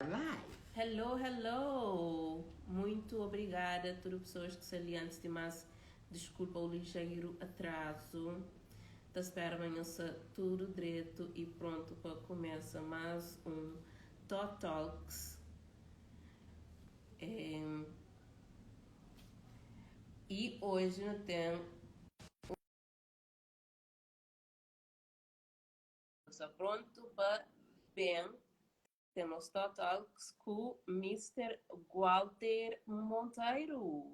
Live. Hello, hello! Muito obrigada a tudo pessoas que sali antes de mais desculpa o ligeiro atraso. Ta spera ma nhos sa tudo dreto e pronto pa começa mais um Tó Talks. É... E hoje nu tem Sta pronto pa bem ten nos Tó Talks ku Mister Gualter Monteiro.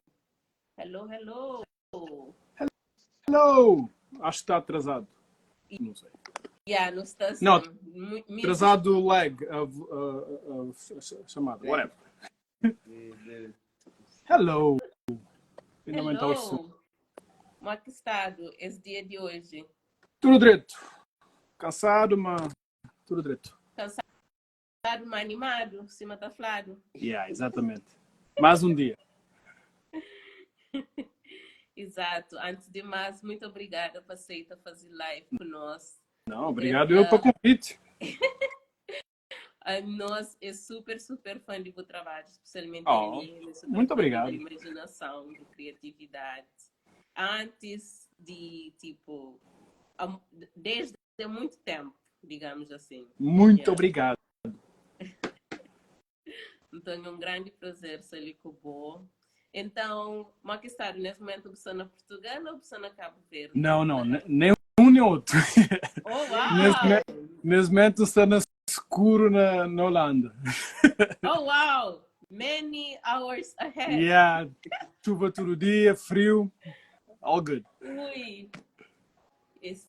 Hello, hello! Hello! Acho que está atrasado. Não sei. Yeah, não está assim. Não, atrasado lag a, a, a, a chamada. Whatever. Hello! Finalmente Hello! Como é que está esse dia de hoje? Tudo direito. Cansado, mas tudo direito. Cansado, mas animado, cima tá flado. Yeah, exatamente. Mais um dia. Exato. Antes de mais, muito obrigada por aceitar fazer live conosco. Não, obrigado eu pelo convite. A nós é super, super fã de seu trabalho, especialmente oh, ele, é super muito obrigado. De imaginação, de criatividade. Antes de, tipo, desde muito tempo, digamos assim. Muito yeah. obrigado. Então é um grande prazer ser ali com o Então, como é que está? Nesse momento, você na Portugal ou você na Cabo Verde? Não, não, nem um nem outro. Oh, uau! Nesse, nesse momento estou na escuro na, na Holanda. Oh, wow! Many hours ahead. Yeah, chuva todo dia, frio, all good. Ui, esse,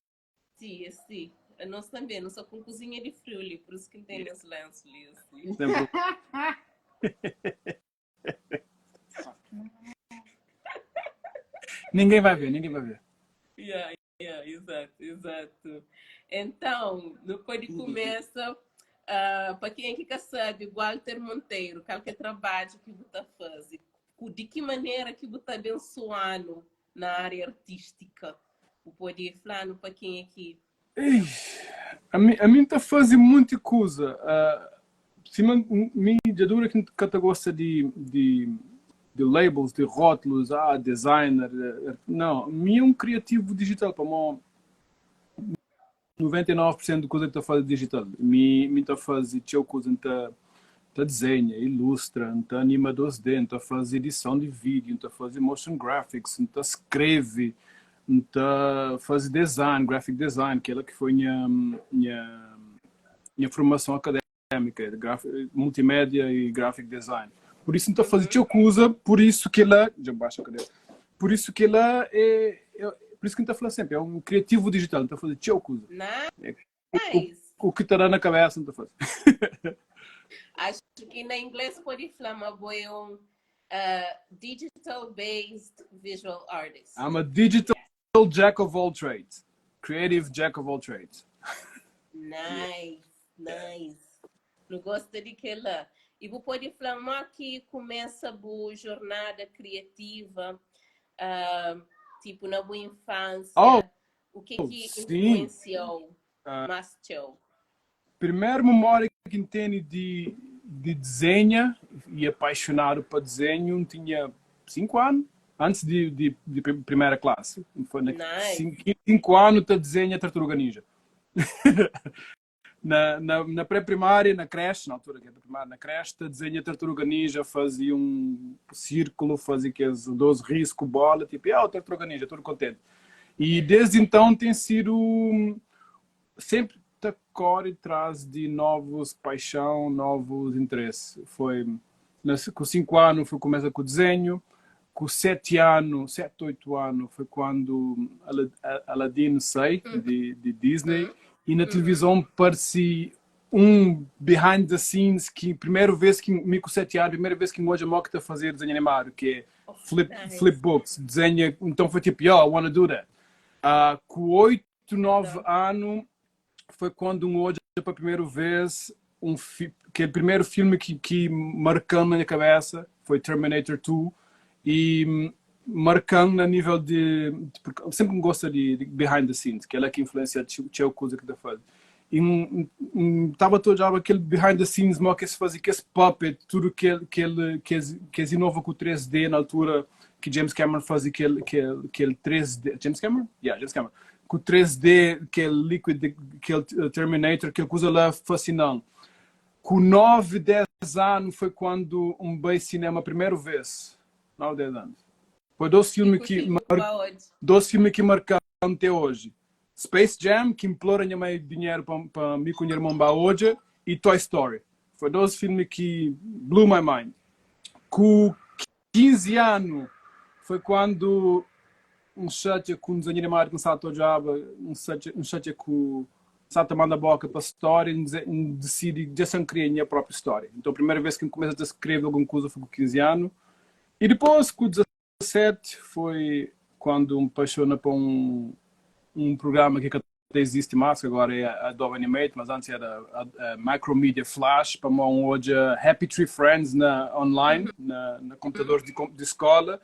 esse. Nós também, não só com cozinha de frio ali, por isso que não tem yeah. nesse lenço ali. Assim. Ninguém vai ver, ninguém vai ver. Yeah, yeah, exato, exato. Então, depois de começa, para quem é que sabe, Gualter Monteiro, qual que é trabalho que você faz? De que maneira que você está abençoando na área artística? O pode falar para quem é que... Ei, a mim, a mim está fazendo muita coisa. Se mi já dura que que gosta de, de, de labels, de rótulos, ah, designer. Não, mim é um criativo digital, para mim 99% de coisa que está fazendo digital. Mi mi está fazendo tchau coisa tá tá desenha, ilustra, tá anima 2D, tá faz edição de vídeo, tá faz motion graphics, tá escreve, tá faz design, graphic design, que ela que foi minha minha minha formação académica, multimédia e graphic design. Por isso então fazer tchau coisa, por isso que ela, já baixa a cadeira. Por isso que ela é, é por isso que a gente tá falando sempre, é um criativo digital, então fazer tchau coisa. Nice. É, o, o que tá na cabeça, não tá fazendo. Acho que na inglês pode falar, mas é um digital based visual artist. I'm a digital jack of all trades. Creative jack of all trades. Nice, nice. Não gosto de que lá. E vou pode falar que começa a jornada criativa, tipo na boa infância. Oh, o que que sim. influenciou mais teu? Primeira memória que tenho de, de desenho e apaixonado por desenho, tinha 5 anos, antes de, de, de primeira classe. Foi na Nice. 5 anos te desenha Tartaruga Ninja. Na, na, na pré-primária, na creche, na altura que era primária, na creche, te desenha Tartaruga Ninja, fazia um círculo, fazia aqueles 12 riscos, bola, tipo, ah, o Tartaruga Ninja, tudo contente. E desde então tem sido sempre tá corre atrás de novos paixão, novos interesses. Foi com 5 anos foi começa com o desenho, com 7 anos, 7, 8 anos foi quando Aladdin sai de, de Disney e na televisão parecia um behind the scenes que primeira vez que me com 7 anos, primeira vez que hoje a Mock a fazer desenho animado, que é flip, Nice. flip books, desenha, então foi tipo, yo, I wanna do that. Com 8, 9 anos foi quando um hoje pela primeira vez um fi que é o primeiro filme que, que marcou na minha cabeça foi Terminator 2 e marcando a nível de, de porque eu sempre gosto de, de behind the scenes, que ela é que influencia a coisa que tá fazendo. E N tava ta odjaba kel behind the scenes mo ki es faze kes puppet, tudu kel kel kes kes inova ku 3D na altura ki James Cameron faze kel kel kel 3D, James Cameron? Yeah, James Cameron. Ku 3D, kel liquid, kel Terminator, kel kuza la fasinan. Ku 9, 10 anu foi kuandu N bai sinema primeru vez. 9, 10 anu. Foi dos filmi ki dos filmi ki markan te oji. Space Jam, ki implora nha mai dinheru pa pa mi ku nha irmon ba odja, i Toy Story. Foi dos filmi ki blew my mind. Ku 15 anu foi kuandu N xatia ku un dezenhu animadu ki N sa ta odjaba, N xatia N xatia ku N sa ta manda boka pa stória, N N disidi dja sa N kria nha propi stória. Nton primeru vez ki N kumesa ta skrebe algun kuza foi ku 15 anu. I dipôs ku 17 foi kuandu N paixona pa un un prugrama ki ka ta izisti más, ki agora é Adobe Animate, mas antis era Macromedia Flash, pamó N odja Happy Tree Friends na online, na na konputador di di skola,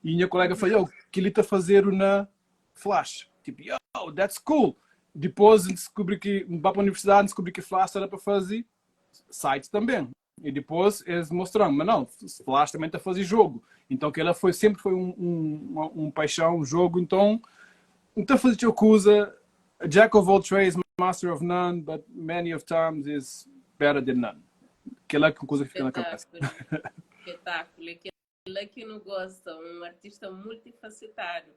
i nha kolega fla, yo, kel-li ta fazedu na Flash. Tipo, yo, that's cool! Dipôs N diskubri ki, N ba pa universidadi, N diskubri ki Flash ta da pa faze sites tanben. E dipôs es mostra-m, ma não, Flash também ta faze jogo. Então kela foi sempre foi um, um, um paixão, um jogo. Então N ta faze txeu kuza. Jack of all trades, master of none, but many of times is better than none. Kela ki kuza ki fika na kabesa. Espetáculo. Espetáculo. Kela ki nu gosta, um artista multifacetado.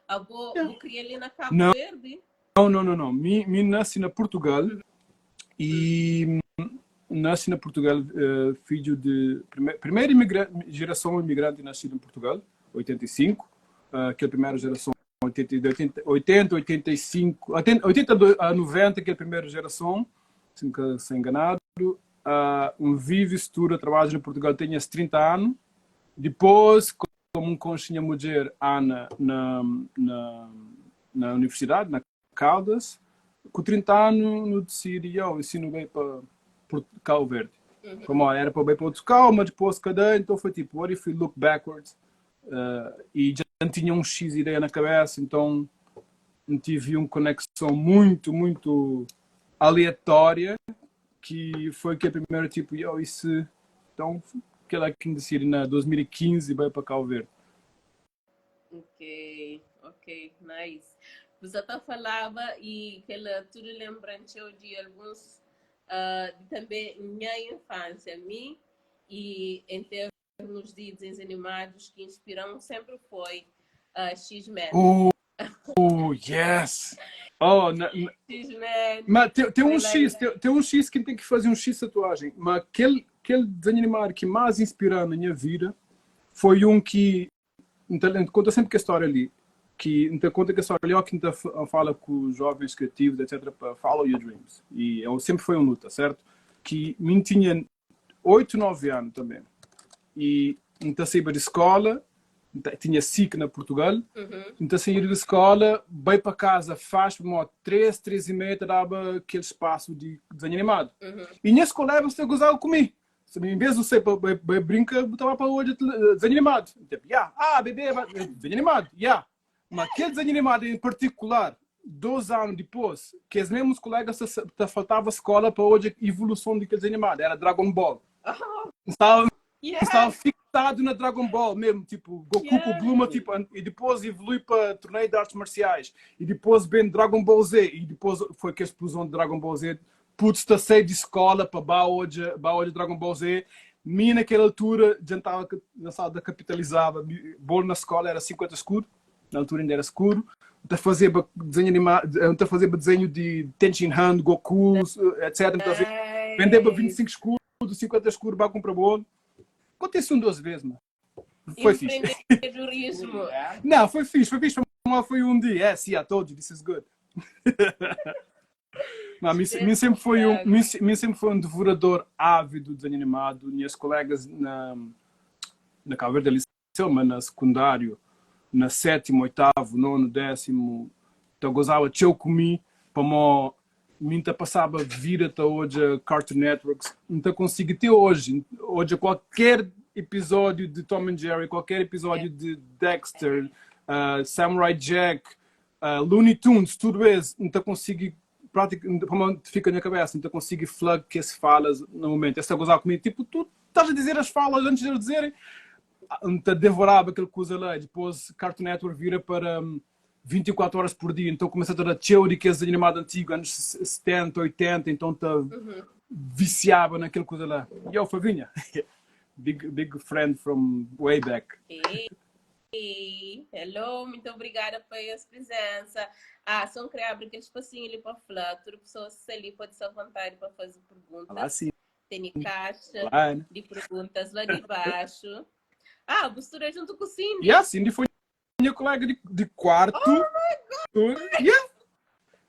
Abo, bu kria li na Cabo Não, Verde? não, não, não, não. Mi, mi nasi na Portugal e nasi na Portugal, eh, fidju de prime, primeira imigra, geração imigrante nascido em Portugal, 85, eh, kel primeira geração 80, de 80, 80, 85, 82 a 90, kel primeira geração, se nunca se enganado, uh, um vive, estuda, trabalha na Portugal, tem esse 30 anos. Depois, como um conche minha mulher, Ana, na, na, na universidade, na Caldas, com 30 anos, no decidi, eu ensino bem para Cabo Verde. Como era para bem para outro carro, mas depois cada, então foi tipo, what if we look backwards? E já tinha um X ideia na cabeça, então tive uma conexão muito, muito aleatória, que foi que a primeira tipo, yo, isso, então, aquela que me decidi na 2015 vai para Cabo Verde. Ok, ok, nice. Você até falava e aquela tudo lembrante de alguns de também minha infância, mim e em termos de desenhos animados que inspiram sempre foi X-Men. Oh, oh, yes! Oh, na, na, X-Men. Mas tem, tem um X, tem, tem um X que tem que fazer um X tatuagem, mas aquele, aquele desenho animado que mais inspirou na minha vida foi um que então, conta sempre que a história ali, que então conta que a história ali, ó, que então fala com os jovens criativos, etc, para follow your dreams. E eu sempre foi uma luta, certo? Que mim tinha 8, 9 anos também. E então saía de escola, tinha SIC na Portugal, então saía de escola, vai para casa, faz para 3, 3:30, dava aquele espaço de desenho animado. E minhas colegas se gozavam comigo. Se em vez de ser para brinca, botava para hoje desenho animado. Tipo, yeah, ah, bebê, desenho animado, yeah. Mas aquele desenho animado em particular, 2 anos depois, que os mesmos colegas te faltava escola para hoje a evolução daquele desenho animado, era Dragon Ball. Estava, estava fixado na Dragon Ball mesmo, tipo, Goku com Bulma, tipo, e depois evolui para torneio de artes marciais, e depois vem Dragon Ball Z, e depois foi que a explosão de Dragon Ball Z, putz, está sair de escola para ba hoje Dragon Ball Z. Mim naquela altura já estava na sala da capitalizava, bolo na escola era 50 escudo, na altura ainda era escuro. Então fazer desenho animado, então fazer desenho de Tenshin Han, Goku, etc. Então, vender para 25 escudos, 50 escudos, vai comprar bolo. Aconteceu um duas vezes, mano. Foi fixe. Empreendedorismo. Não, foi fixe, foi fixe. Foi um dia. Yeah, see, I told you, this is good. Não, mim, mim sempre foi um, mim, mim sempre foi um devorador ávido de desenho animado. Minhas colegas na Cabo Verde Liceu, mas na secundário, na sétimo, oitavo, nono, 10º, então gozava tcheu comi, para mó minta passava vida até hoje a Cartoon Networks, então consigo até hoje, hoje qualquer episódio de Tom and Jerry, qualquer episódio de Dexter, Samurai Jack, Looney Tunes, tudo isso, então consigo pratik, pamodi fika na cabeça, nta consegui fla kes falas na momento. Es ta gozar comigo, tipo, tu estás a dizer as falas antes de eles dizerem. Nta devorava aquele coisa lá. Depois Cartoon Network vira para 24 horas por dia, então começa a dar txeu de kes animado antigo, anos 70, 80, então ta viciava naquele coisa lá. Yo, Flavinha, big, big friend from way back. Hey, hello, muito obrigada pela sua presença. Ah, só queria abrir aquele espacinho ali para falar. Toda pessoa ali pode se à vontade para fazer perguntas. Olá, sim. Tem caixa Olá, Ana. de perguntas lá de baixo. Ah, postura junto com o Cindy. Yeah, Cindy foi minha colega de quarto. Oh my God. Yeah.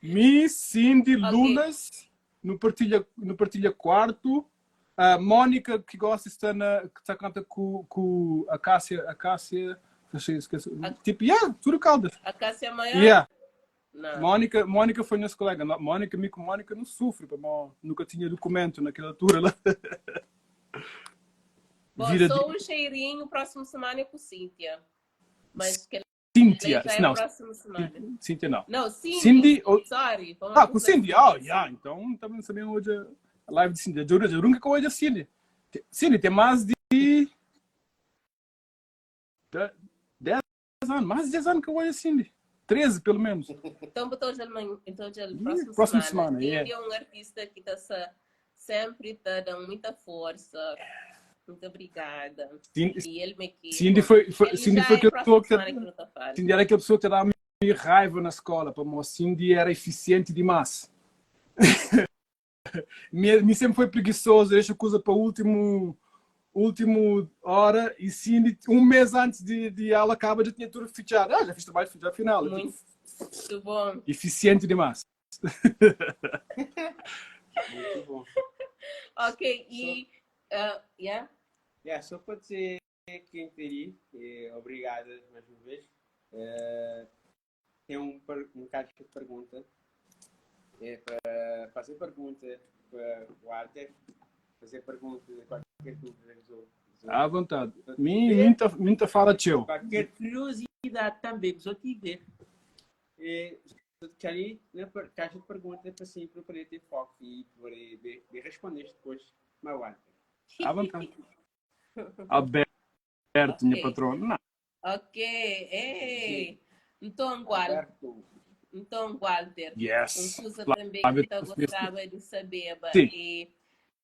Me, Cindy, Lunas, no partilha quarto. A Mónica, que gosta, está na, que está canta com a Cássia, esqueci, tipo, yeah, tudo Caldas. A Cássia Maior? Yeah. Não. Mónica foi nossa colega. Mónica, me com Mónica não sofre, pá, nunca tinha documento naquela altura lá. Bom, Vira só de um cheirinho, próxima semana é com Cíntia. Mas que Cíntia, já é não, próxima semana. Cíntia não. Não, Cindy. Cindy ou Sorry. Vamos Ah, com com Cindy. Ah, yeah, então também sabemos hoje a live de Cindy. Juro, juro nunca que hoje a Cindy. Cindy tem mais de 10 anos, mais de 10 anos que eu olho a Cindy. 13, pelo menos. Então, botou já amanhã, então já Ih, próxima próxima semana. semana, Cindy yeah. é um artista que tá sempre tá dando muita força. Muito obrigada. Cindy, E ele me quis. Cindy foi, Ele Cindy já foi é aquela próxima pessoa que semana que eu tô falando. Cindy era aquela pessoa que te dava raiva na escola, pá, mas Cindy era eficiente demais. Me sempre foi preguiçoso, deixa coisa para último hora e Cindy, um mês antes de aula acaba, já tinha tudo fechado. Ah, já fiz trabalho já final. Muito bom. Eficiente demais. Muito bom. Ok, e yeah? Yeah, só pode dizer quem te obrigada mais uma vez. Tem um caixa de pergunta. É para fazer pergunta para o Walter, fazer pergunta, qualquer dúvida que eu À vontade. Muita, muita fala teu. Qualquer curiosidade também que eu tiver. E, ali na caixa de pergunta para sempre para ter foco e poder responder depois, mas Walter. À vontade. Alberto, minha patrona. Não. Ok, ei. Então, Walter. Então, Walter, Yes. uma coisa também que eu gostava de saber, Sim. é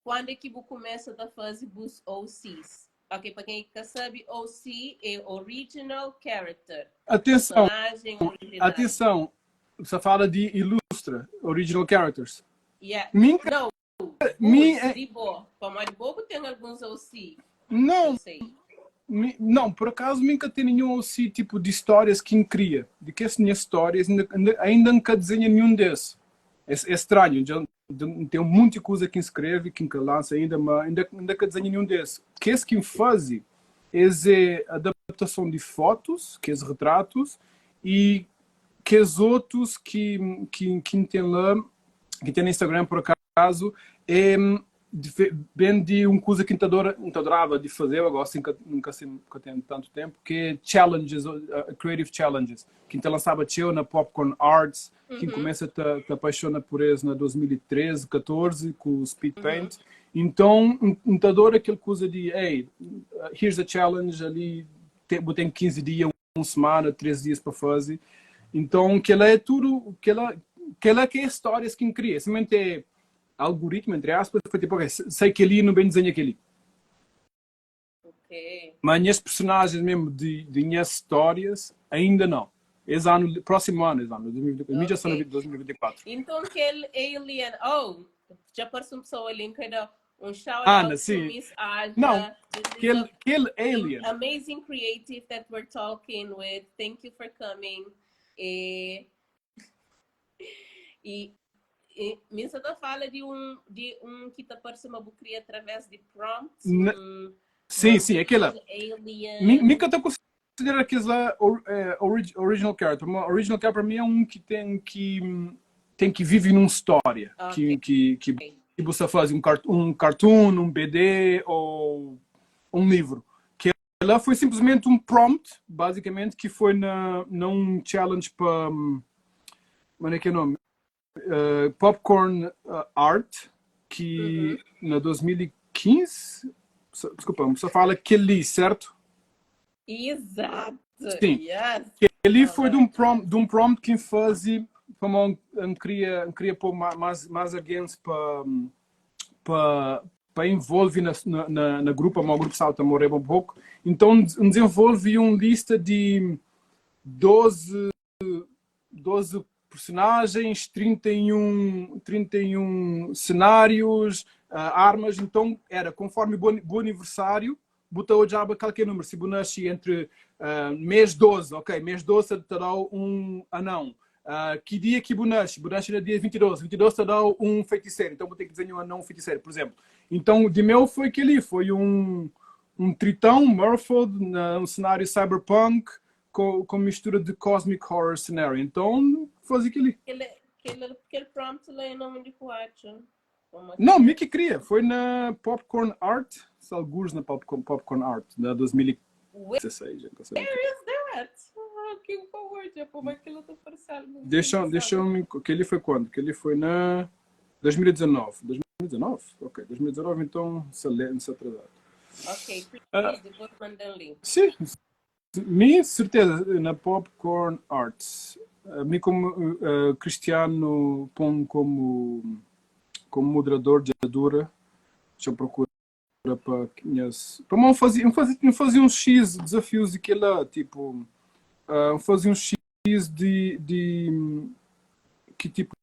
quando é que você começa a fazer os OCs? Ok, para quem não sabe, OC é Original Character. Atenção, Personagem original. atenção, você fala de Ilustra, Original Characters. Yeah. Minha, Não, minha, de boa. Como de bobo tem alguns OC. Não, Não sei. Não, por acaso nunca tem nenhum OC tipo de histórias que cria. De que as minhas histórias ainda nunca desenha nenhum desses. É estranho, já, tem muita coisa que escreve, que lança ainda, mas ainda nunca desenha nenhum desses. Que esse que faz é adaptação de fotos, que é retratos, e que os outros que tem lá, que tem no Instagram por acaso, é bem de uma coisa que adorava de fazer, eu gosto, nunca, nunca tenho tanto tempo, que é challenges, creative challenges, que então lançava txeu na Popcorn Arts, que começa a te apaixona por isso na 2013, 14, com o Speed Paint. Então, um adoro aquele coisa de, hey, here's a challenge ali, tem 15 dias, uma semana, 3 dias para fazer. Então, que ela é tudo, que ela que é histórias que cria. Simplesmente é algoritmo, entre aspas, foi tipo, ok, sei que ali não bem desenho aquele. Mas minhas personagens mesmo de minhas histórias, ainda não. Esse ano, próximo ano, esse ano, 2024, okay. Já são 2024. Então, aquele Alien, oh, já apareceu uma pessoa ali que dá um shout Ana, out sim. to Miss Aja. Não, aquele Alien. Amazing creative that we're talking with. Thank you for coming. E Missa tá fala de um que tá parecendo uma cria através de prompts. Um, Sim, aquela. Alien. Nunca estou considerando aqueles lá original character. Uma original character para mim é um que tem que vive numa história. Que você faz um cartoon, um BD ou um livro. Que ela foi simplesmente um prompt, basicamente, que foi na, num challenge para. Como é que é o nome? Popcorn Art ki na 2015, desculpa, N sta fala kel-li, sertu? Exato! Sim. Yes! Kel-li foi di un prompt, di un prompt ki N faze pamodi N kria, N kria pô más, más algens pa, pa, pa envolve na, na, na grupo, pamodi grupo staba ta moreba un poku. Então N desenvolve un lista di 12 12 personagens, 31, 31 cenários, armas, então era conforme bu aniversário, bu ta odjaba qualquer número, se bu nasce entre mês 12, ok, mês 12 ta dau um anão, que dia que bu nasce? Bu nasce na dia 22, 22 ta dau um feiticeiro, então bu tem que desenhar um anão feiticeiro, por exemplo. Então, de meu foi aquele, foi um tritão, Merfolk, um cenário cyberpunk, com, com mistura de cosmic horror scenario. Então, faz aquilo ali. Aquele, aquele, aquele prompt lá em nome de Coacho. Não, me que queria. Foi na Popcorn Art, se alguns na Popcorn, Popcorn Art, na 2016. Where is that? Ah, que forward, como aquilo tá aparecendo. Deixa, deixa eu Aquele foi quando? Aquele foi na 2019. 2019? Ok, 2019, então, se atrasado. Ok, please, depois manda um link. Sim, Mi serteza na Popcorn Arts. Mi como Cristiano pon como como moderador de dura, deixa eu procura pa nhas pa mo fazi n fazi n fazi uns X desafios di kela tipo n fazi uns X di di ki tipo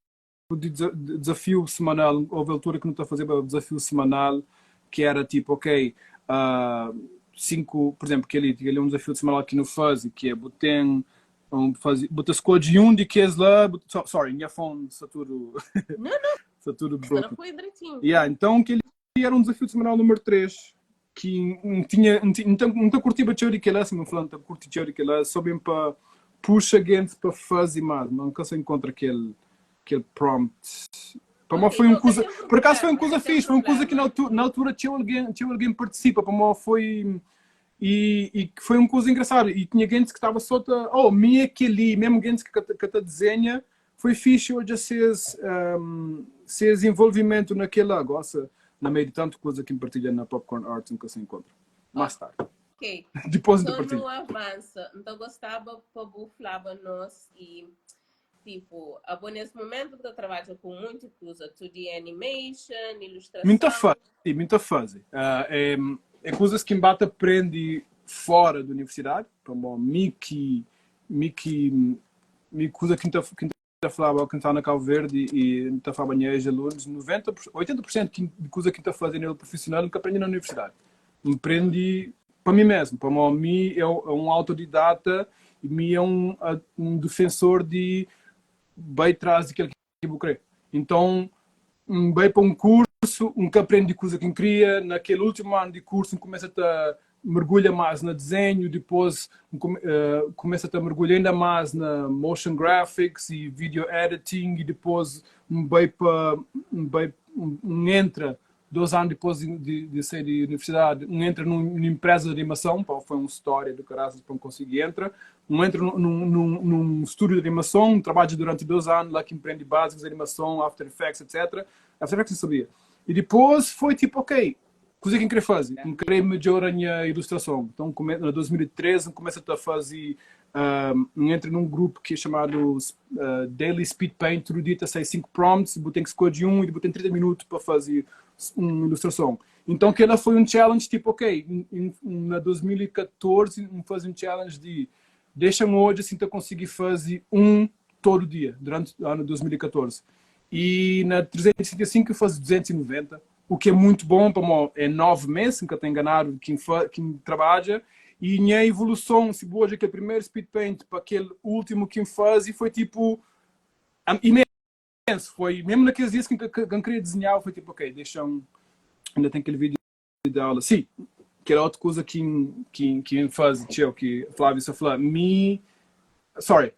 di desafio semanal, houve altura que não ta fazeba desafio semanal que era tipo, ok, 5, por exemplo, kel-li, kel-li é um desafio semanal que nu faze, que é bu ten um, faze, bu ta skodje um di kes la, bu, so, sorry, nha phone sta tudo Não, não, sta tudo não broken. foi direitinho. Yeah, então kel-li era um desafio semanal número 3 que N tinha, N tinha, N ta curtiba txeu di kel-la, sima N fla, N ta curti txeu di kel-la, só ben pa puxa gentis pa faze más, mas N ka sa enkontra kel kel prompt. Pamodi Ok, foi um não, kuza, ka ten por acaso foi um problema, kuza ka ten fixe, foi um kuza que na problema. altura, na altura txeu alguém participa, pamodi foi e foi um kuza engraçado e tinha gente que estava só ta, oh, mi é kel-li, mesmo gente que ka ta desenha, foi fixe odja ses um, ses envolvimento naquela gosta, na meio de tanto coisa que me partilha na Popcorn Arts nunca se encontra. Mais tarde. Ok. Depois de Só partilha. nu avança. Então gostava pa bu flaba nos e tipo, abo nesse momento que tu trabalha com muita coisa, 2D animation, ilustração. Muita fase, muita fase. É coisas que embate aprende fora da universidade, como mi que mi que mi coisa que que tá falava que está na Cabo Verde e tá falava minhas alunos, 90, 80% de coisa que tá fazendo nível profissional nunca aprendi na universidade. Aprendi para mim mesmo, para mim é um autodidata e mim é um defensor de bem atrás daquilo que eu queria. Então, bem para um curso, um que aprende coisa que queria, naquele último ano de curso, um começa a mergulha mais no desenho, depois começa a mergulhar ainda mais na motion graphics e video editing e depois um bem para um bem um entra 2 anos depois de sair da universidade, um entra numa empresa de animação, pá, foi uma história do caraças para um conseguir entrar, um entra num estúdio de animação, um trabalha durante 2 anos lá que empreende básicos de animação, After Effects, etc. After Effects não sabia. E depois foi tipo, ok, coisa que eu queria fazer, eu queria melhorar a minha ilustração. Então, em 2013, começa a fazer, um, entro num grupo que é chamado Daily Speed Paint, todo dia sai cinco prompts, tem que escolher um e depois tem 30 minutos para fazer uma ilustração. Então, que ela foi um challenge, tipo, ok, na 2014, fazer um challenge de deixa-me hoje assim eu conseguir fazer um todo dia, durante o ano 2014. E na 365 eu faço 290, o que é muito bom para é 9 meses, nunca tenho enganado quem trabalha, e minha evolução, se hoje aquele primeiro speed paint para aquele último que faz, e foi tipo imenso, foi mesmo naqueles dias que eu queria desenhar, foi tipo, ok, deixa-me, ainda tem aquele vídeo de aula, sim, que era outra coisa que faz, tio, que Flávio só falou, me, sorry,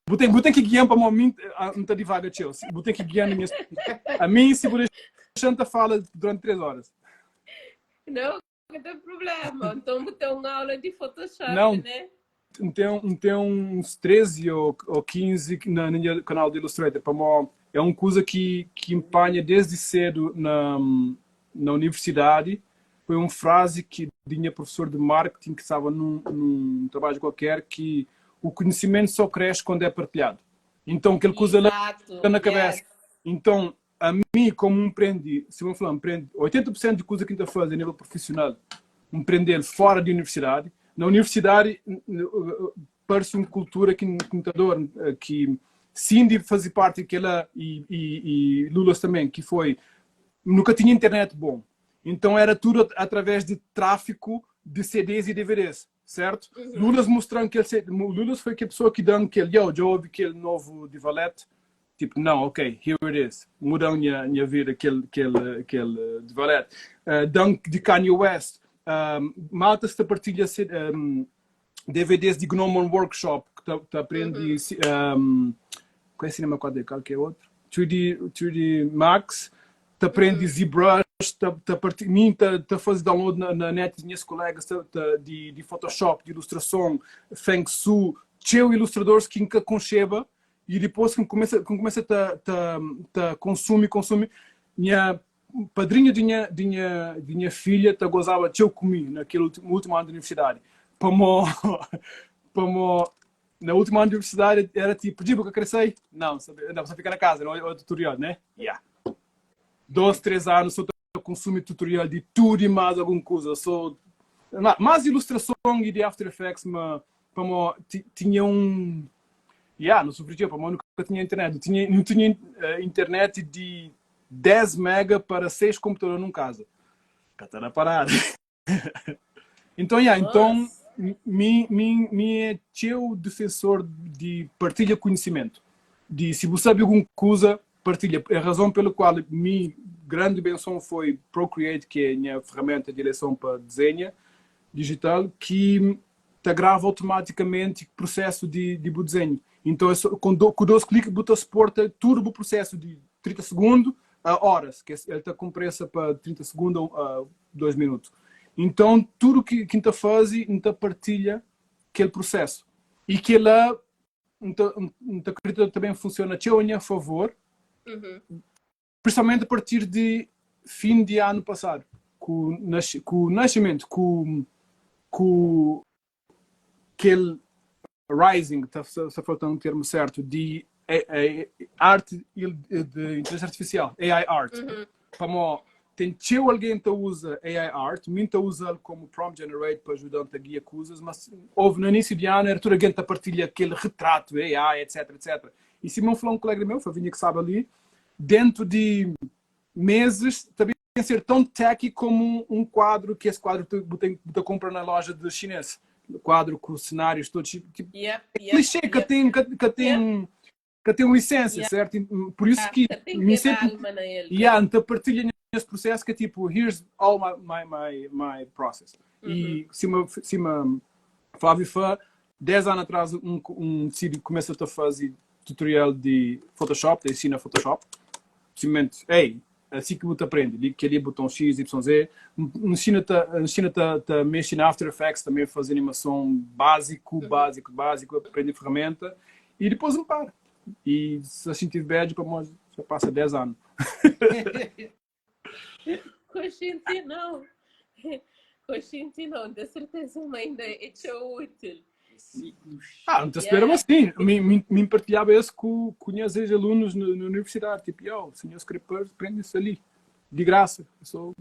botei que guiar para mim, não está devagar, tio, botei que guiar na minha, a mim, se você Shanta fala durante 3 horas. Não, não tem problema. Então, tem uma aula de Photoshop, Não, né? Tem uns 13 ou 15 no meu canal de Illustrator. Para É un kuza ki ki N panha desdi sedu na na universidadi. Foi un frazi ki di nha profesor di marketing ki staba nun nun trabadju kualker ki o konhisimentu só kresce quando é partilhadu. Então kel kuza la Exato, na kabesa. yes. Então ami komu N prende, sima N fla, N prende 80% di kuza ki N ta faze a nível profissional N prende-l fora di universidadi. Na universidadi parse un kultura ki N ta adora, ki Cindy faze parti di kela i i Lulas tanben, ki foi, nu ka tinha internet bon, então era tudu através di tráfiku di CDs i DVDs, certo? Lulas mostra-m kel CD, Lulas foi kel pessoa ki da-m kel, yo, dja obi kel novu di Valete? Tipo, não, ok, here it is, muda-m nha nha vida kel kel kel di Valete. Da-m di Kanye West, malta sta partilha DVDs di Gnomon Workshop ki ta, ta aprende um, qual é cinema 4D, qual que é outro? 3D, 3D Max, ta aprende ZBrush, ta, ta parti, mim ta, ta faze download na, na net di nhas colegas ta, ta, di, di Photoshop, di ilustrason, Feng Su, txeu ilustradores ki N ka konxeba e dipôs ki N kumesa, ki N kumesa ta, ta, ta konsumi, konsumi, nha Padrinhu di nha, di nha, di nha filha ta gozaba txeu ku mi na kel últimu anu di universidadi. Pamó, pamó na últimu anu di universidadi era tipo, Dji, bu ka kre sai? Não, sabe, não, só fika na casa, não, o tutorial, né? Yeah. Dois, três anos só ta consumi tutorial di tudo e mais algum coisa, só mais ilustração e de After Effects, ma pamó tinha um Yeah, não sofri txeu, pamó nunca tinha internet. Não tinha, não tinha internet di 10 mega para 6 computador num casa. Ka ta da parada. Então, yeah, então mi, mi, mi é txeu defensor di partilha conhecimento. Di si bu sabe algum kuza, partilha. É a razão pela qual mi grande benção foi Procreate, que é minha ferramenta de eleição para desenha digital, que ta grava automaticamente processo di, di bu desenho. Então, é só, com, do, com dois cliques bu ta exporta tudo bu processo de 30 segundos a horas, que ele ta compressa para 30 segundos a 2 minutos. Então, tudo que que ta faze, ta partilha aquele processo. E que lá, ta, ta acredita também funciona txeu a nha favor, principalmente a partir de fim de ano passado, ku, ku nascimento, ku, ku aquele rising, tá, tá faltando um termo certo, de arte de inteligência artificial, AI art. Pamó tem txeu alguém que usa AI art, mim ta usa como prompt generate para ajudar a guia coisas, mas houve no início de ano era tudo alguém que partilha aquele retrato AI, etc, etc. E se me falou um colega meu, Favinha que sabe ali, dentro de meses também ser tão techy como um quadro que esse quadro tu tem tu compra na loja de chinês quadro com cenários todos tipo, clichê que tem que, que tem que tem uma essência certo por isso que me sempre yeah, então partilha nesse processo que é tipo here's all my my my, my process e se uma se uma Flávio Fã 10 anos atrás um um decidi começa a fazer tutorial de Photoshop, ensina Photoshop. Simplesmente, ei, assim que você aprende, que ali é botão X, Y, Z, ensina-te ensina a mexer na After Effects, também fazer animação básico, básico, básico, aprende ferramenta e depois não para. E se assim tive bad, para já passa 10 anos. Consciente não. Consciente não, de certeza ainda é tão útil. Ah, não te espera, mas sim, me, me, me partilhava isso com, com meus ex-alunos na, na universidade, tipo, yo, senhor escrever, aprende isso ali, de graça, só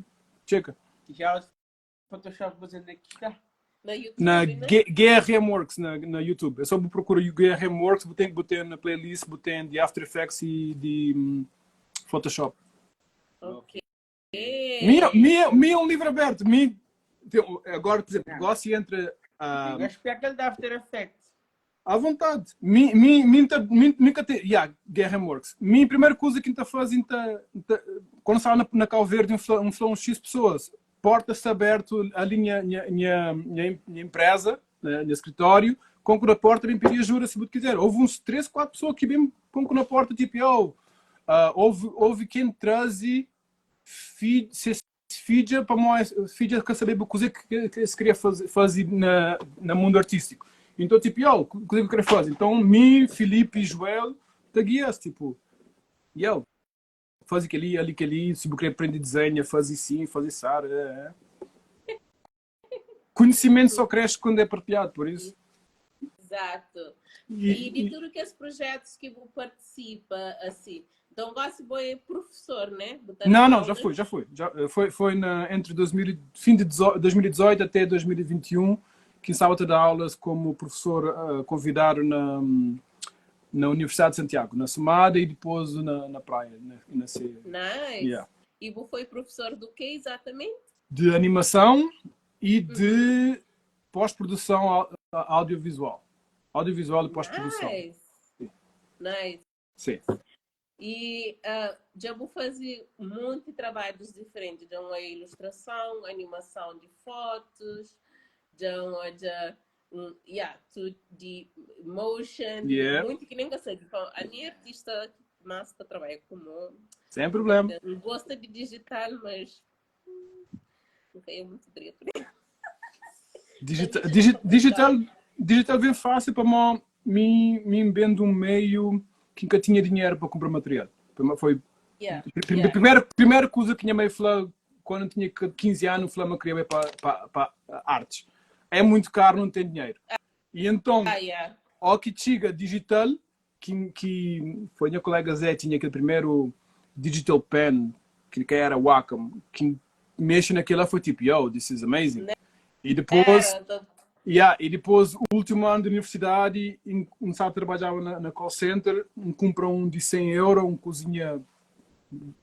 checa. Já Photoshop você onde é que está? Na YouTube, Na né? GRM Works, na, na YouTube. É só procurar o GRM Works, botei, botei na playlist, botei de After Effects e de Photoshop. Ok. Minha, minha, minha é um livro aberto. Minha, tem, agora, por exemplo, gosto entre. Eu acho que é aquele da After Effects. À vontade. Mi, mi, mi, mi, nunca te, yeah, GRM Works. Minha primeira coisa que a faz, quando estava na, na Cabo Verde, um, um, um X pessoas, porta-se aberto ali minha, minha, minha, minha, minha empresa, né, meu escritório, com na porta, bem pedir ajuda se você quiser. Houve uns 3, 4 pessoas que bem com na porta, tipo, yo, houve, houve quem traz se filha para nós, filha que saber o que que, que se queria fazer, fazer na, na mundo artístico. Então, tipo, yo, o que eu queria fazer? Então, mim, Felipe e Joel, te guias, tipo, Yo, faze kel-li, ali kel-li, si bu krê prende dizenha, faze sin, faze sar. É, é. Conhecimento só cresce quando é partilhado, por isso. Exato. E de tudo que esses projetos que bu participa, assim, então gosto boi é professor, né? Botar Não, não, já fui, já fui. Já, foi entre 2000, fim de 2018 até 2021, que estava a dar aulas como professor convidado na Universidade de Santiago, na Somada e depois na praia, na C. Nice. Yeah. E bu foi professor do que exatamente? De animação e de pós-produção audiovisual. Audiovisual e pós-produção. Nice. Nice. Sim. E já vou fazer muitos trabalhos diferentes, já uma ilustração, animação de fotos, já uma já yeah, tudo de motion, muito que nem sei. Tipo, a minha artista massa trabalha como Sem problema. Gosta de digital, mas nunca é muito direito. Digital, digital vem fácil para mim, mim vem um meio que nunca tinha dinheiro para comprar material. Foi primeira coisa que minha mãe falou quando eu tinha 15 anos, falou que queria ir para artes. É muito caro, não tem dinheiro. E então, ao que chega digital, que foi minha colega Zé, tinha aquele primeiro digital pen, que era Wacom, que mexe naquilo foi tipo, yo, this is amazing. E depois, yeah, e depois, o último ano da universidade, um sabe trabalhava na call center, um compra um de 100 euros, um cozinha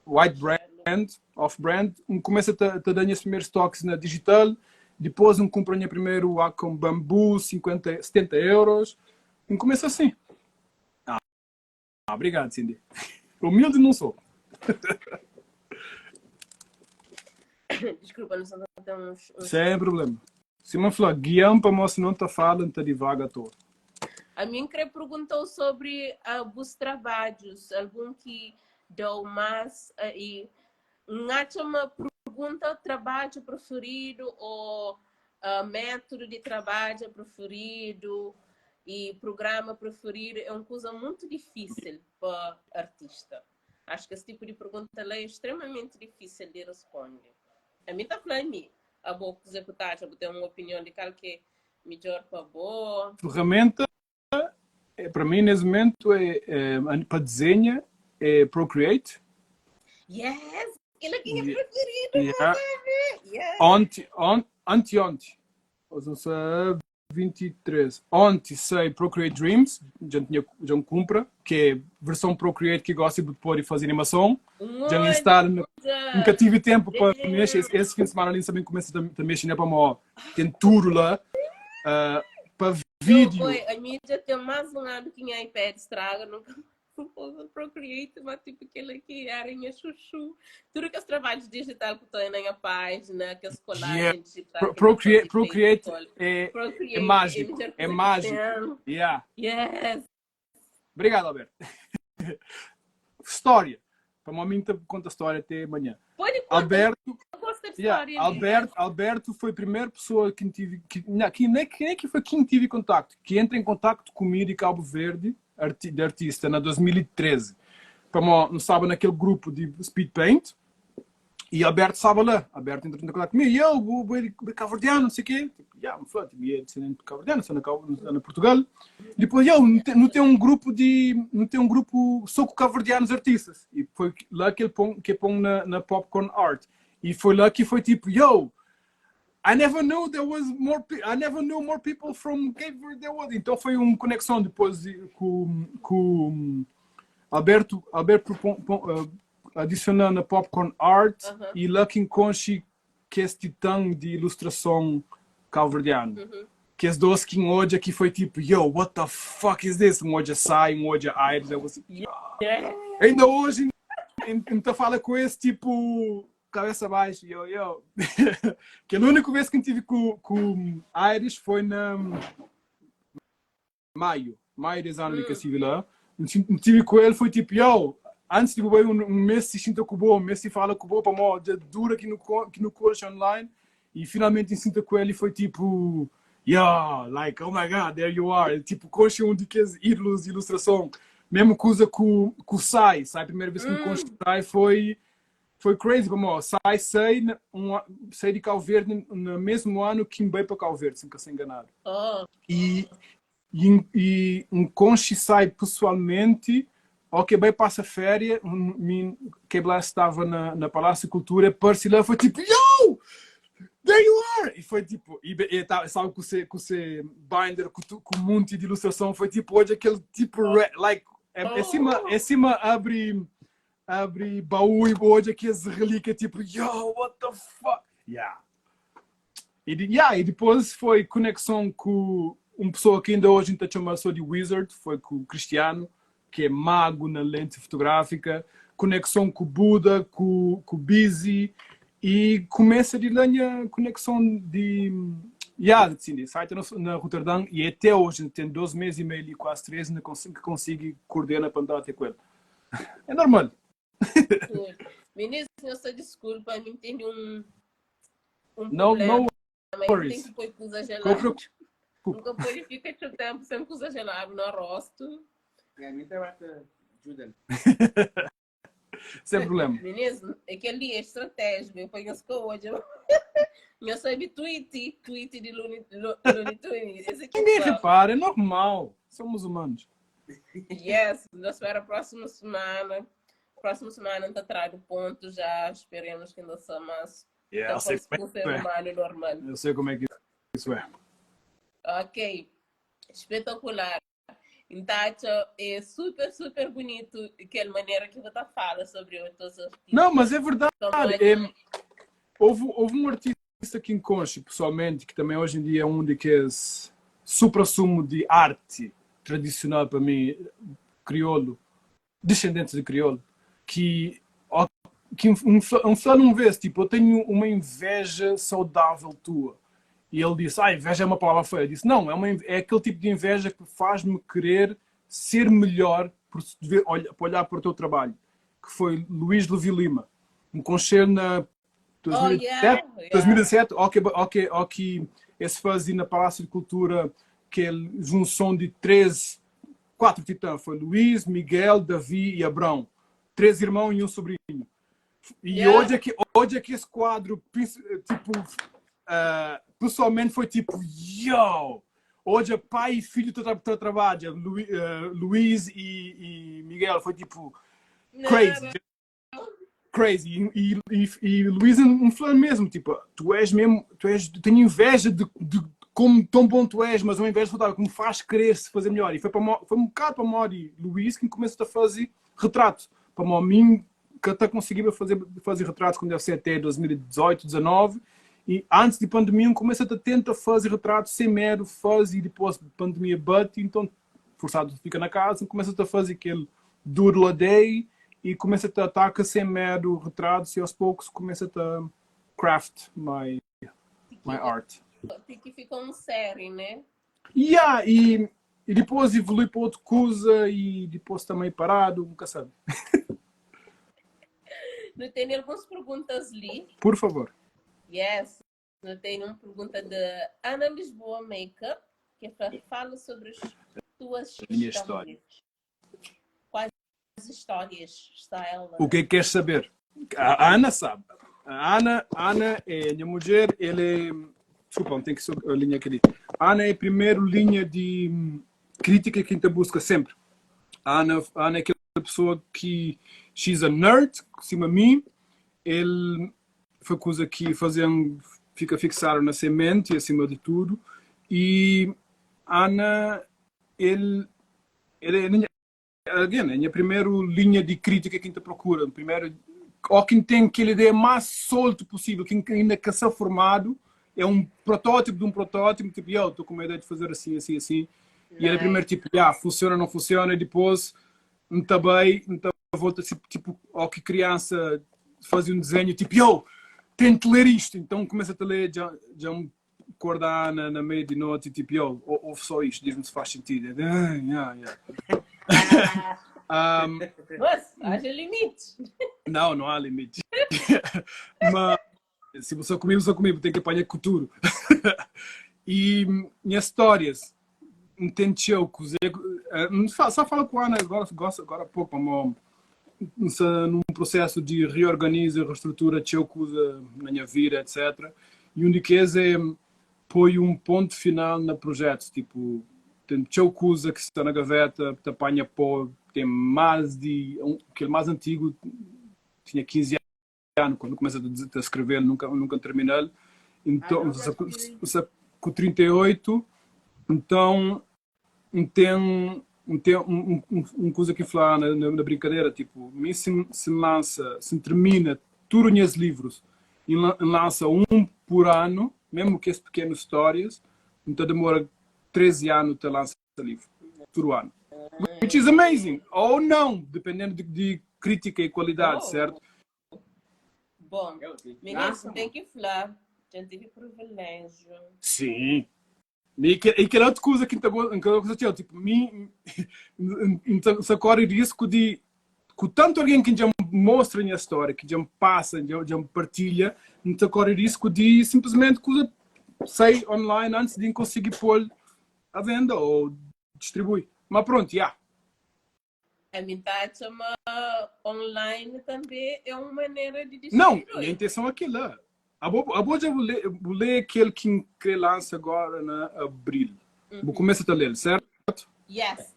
white brand, off brand, um começa a dar os primeiros toques na digital, depois um compra o primeiro Wacom Bamboo, 50, 70 euros, um começa assim. Ah, obrigado, Cindy. Humilde não sou. Desculpa, não só temos. Sem problema. Se me falar, guião para mostrar não está falando, está devagar à toa. A minha que perguntou sobre os trabalhos, algum que deu mais e não uma pergunta trabalho preferido ou método de trabalho preferido e programa preferido é uma coisa muito difícil para artista. Acho que esse tipo de pergunta é extremamente difícil de responder. A mim está falando a mim. A boa executar, já ter uma opinião de qual que é melhor para boa. Ferramenta, para mim, nesse momento, é para desenho, é Procreate. Yes! Ele aqui é preferido. Yeah. Yes. Ontem, anteontem, ou seja, 23. Ontem sei Procreate Dreams, já tinha já compra, que é versão Procreate que gosta de pôr e fazer animação. Já instalo, nunca tive tempo para mexer. Esse fim de semana ali também começa a mexer, né, para mó. Tem tudo lá. Para vídeo. Foi, a minha já tem mais um ano que minha iPad estraga, nunca uso Procreate, mas tipo aquele aqui era minha chuchu. Tudo que os trabalhos digital que estou na minha página, que as colagens digital. Procreate é, é mágico, é mágico. Yeah. Yes. Obrigado, Alberto. História. Para o momento conta a história até amanhã. Pode contar. Alberto, gosto de yeah, história. Alberto foi a primeira pessoa que tive, que, não, que, nem, que nem que foi quem tive contato, que entra em contato comigo em Cabo Verde, de artista, na 2013. Como não estava naquele grupo de speed paint, e Alberto estava lá. Alberto entrou em contato comigo, e eu, vou cabo-verdiano, não sei o quê. Tipo, yeah, me falou, tipo, é descendente de cabo-verdiano, estou na Portugal. Depois, eu, não tem um grupo de, não tem um grupo só com cabo-verdianos artistas. E foi lá que ele põe, que põe na Popcorn Art. E foi lá que foi tipo, yo, I never knew there was more, I never knew more people from Cape Verde there was. Então foi uma conexão depois com Alberto adicionando a Popcorn Art e lá que encontre que esse titã de ilustração cabo-verdiano. Que as dois que hoje aqui foi tipo, yo, what the fuck is this? Um hoje sai, um hoje Aires. Eu assim, Ainda hoje, então fala com esse tipo, cabeça baixa, yo, yo. Que a única vez que eu tive com Aires foi na maio desse ano que eu estive lá. Tive com ele, foi tipo, yo, antes de um mês se sinta com o um mês se fala com o para mó, dura aqui no curso online, e finalmente sinta com ele e foi tipo, yeah, like, oh my God, there you are. Tipo, conche um de que ídolos de ilustração. Mesmo kuza ku ku Sai, Sai primeira vez que me conche Sai foi foi crazy pamodi Sai sai na, um, sai de Cabo Verde no mesmo ano que me veio para Cabo Verde, se nunca ser enganado. Oh. E e, e um conche Sai pessoalmente, ok, bem passa férias, um, min, que lá estava na, na Palácio de Cultura, apareci lá, foi tipo, yo! There you are! E foi tipo, e, e tá, sabe com o seu binder, com, com um monte de ilustração, foi tipo, hoje aquele tipo, like, é, é cima, é cima abre, abre baú e hoje aqui as relíquias, tipo, yo, what the fuck? Yeah. E, yeah, e depois foi conexão com uma pessoa que ainda hoje ainda chama só de Wizard, foi com o Cristiano, que é mago na lente fotográfica, conexão com o Buda, com, com o Busy, e começa de lá a conexão de yeah, sim, de site na, na Roterdão e até hoje tem 12 meses e meio e quase 13 ainda consigo, consigo coordenar para andar até com ele. É normal. Menino, senhor, desculpa, me entende um, um não, problema. não worries. Tem que pôr coisa gelada. Nunca pode ficar o tempo sem coisa gelada no rosto. É, mim também ajuda. Sem problema. Meninas, aquele é estratégico. Eu conheço que hoje. Eu sabe tweet, tweet de Looney, Looney Tunes. Esse aqui Ninguém repara, é normal. Somos humanos. Yes, nós espera a próxima semana. Próxima semana está trago ponto já. Esperemos que ainda seja mais. Yeah, eu sei como é ser é. humano normal. Eu sei como é que isso é. Ok, espetacular. Então, é super, super bonito aquela maneira que você fala sobre outros artistas. Não, mas é verdade. Então, É, houve, houve um artista que enconcho pessoalmente, que também hoje em dia é um de que é supra-sumo de arte tradicional para mim, crioulo, descendente de crioulo, que, que um, um, um vez, tipo, eu tenho uma inveja saudável tua. E ele disse, ah, inveja é uma palavra feia. Eu disse, não, é, uma, é aquele tipo de inveja que faz-me querer ser melhor por, ver, olha, por olhar para o teu trabalho. Que foi Luís Levi Lima. Um concerto na 2007, Oh, yeah, yeah. 2007 ok, ok, ok, esse fazia na Palácio de Cultura, que é junção de três, quatro titãs. Foi Luís, Miguel, Davi e Abrão. Três irmãos e um sobrinho. E Yeah. hoje, é que, hoje é que esse quadro, tipo, uh, pessoalmente foi tipo, yo! Hoje é pai e filho estão a trabalhar, Lu, uh, Luís e, e Miguel, foi tipo, crazy. Crazy. E, e, e, e Luís um falando mesmo, tipo, tu és mesmo, tu és, tenho inveja de, de como tão bom tu és, mas uma inveja saudável que me faz querer se fazer melhor. E foi, para, foi um bocado para Mori Luís que começou a fazer retrato. Para mim, que até conseguia fazer, fazer retratos como deve ser até 2018, 2019. E antes de pandemia, começa a tentar fazer retratos sem medo, faz e depois a pandemia bate, então forçado fica na casa, começa a fazer aquele doodle a day e começa a atacar sem medo retratos e aos poucos começa a craft my, my art. Tem que ficar uma série, né? Yeah, e, e depois evolui para outra coisa e depois também parado, nunca sabe. Não tem algumas perguntas ali. Por favor. Yes. Não tem uma pergunta de Ana Lisboa Makeup, que fala sobre as tuas Minha história. Quais histórias está ela? O que é que queres saber? A Ana sabe. A Ana, Ana é minha mulher, ele é... Desculpa, não tem que ser a linha aqui. A Ana é a primeira linha de crítica que a gente busca sempre. A Ana, a Ana é aquela pessoa que she's a nerd, cima de mim. Ele foi coisa que fazia, fica fixado na semente acima de tudo. E Ana, ele, ele again, é a minha primeira linha de crítica que a gente procura. Primeiro, ou quem tem aquela ideia mais solto possível, quem ainda quer ser formado, é um protótipo de um protótipo, tipo, eu estou com uma ideia de fazer assim, assim, assim. E ele primeiro tipo, ah, funciona, não funciona, e depois não está bem, então volta tipo, tipo, ou que criança fazia um desenho, tipo, yo, tento ler isto, então começa a ler, já, já me acordar na, na meia de noite, tipo, yo, ouve só isto, diz-me se faz sentido. Ah, yeah, yeah. Um, Mas haja limites. Não, não há limites. Mas se você comigo, sou comigo, tem que apanhar cultura. E minhas histórias, entende eu, Só fala ku Ana agora, gosta agora há pouco, pamodi N sta num processo de reorganiza e reestrutura txeu kuza na nha vida, etc. E um di kes é poi um ponto final na projetos, tipo, tem txeu kuza ki sta na gaveta, ta panha pó, tem mais di, um, kel mais antigo tinha 15 anu quando começa a escrever, nunca nunca terminal. Ah, Então, não, já escrevi. com 38, então tem tem um coisa que falar na brincadeira, tipo, mim se, se lança, se termina todos os meus livros e lança um por ano, mesmo que as pequenas histórias, então demora 13 anos até lançar livro, todo ano. Which is amazing! Ou não, dependendo de crítica e qualidade, Oh. certo? Bom, Eu sim. meninos, Lança, tem que falar. Já tive privilégio. Sim. E aquela outra coisa que coisa que tipo, mim, se corre risco de com tanto alguém que já mostra a minha história, que já me passa, já me partilha, não corre risco de simplesmente coisa sai online antes de conseguir pôr à venda ou distribui. Mas pronto, já. Yeah. A mim tá chama online também é uma maneira de Não, distribuir. minha intenção é aquela. A boa já vou ler aquele que que lança agora na abril. Vou começar a ler, certo? Yes.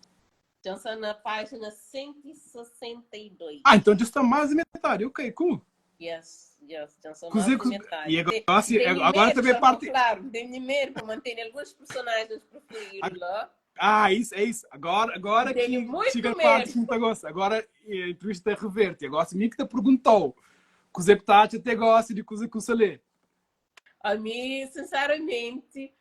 Então, está na página 162. Ah, então já está mais de metade. Ok, cool. Yes. Então, são Cozer- mais de metade. E agora, assim, Tem agora medo, também já parte. Claro, tem medo para manter alguns personagens preferidos lá. Ah, isso, é isso. Agora que Tenho muito chega a medo. parte que me gosta. Agora a entrevista é reverte. Agora, se mim que te perguntou, que o Zé Petati até gosta de coisa que eu lê. A mim, sinceramente,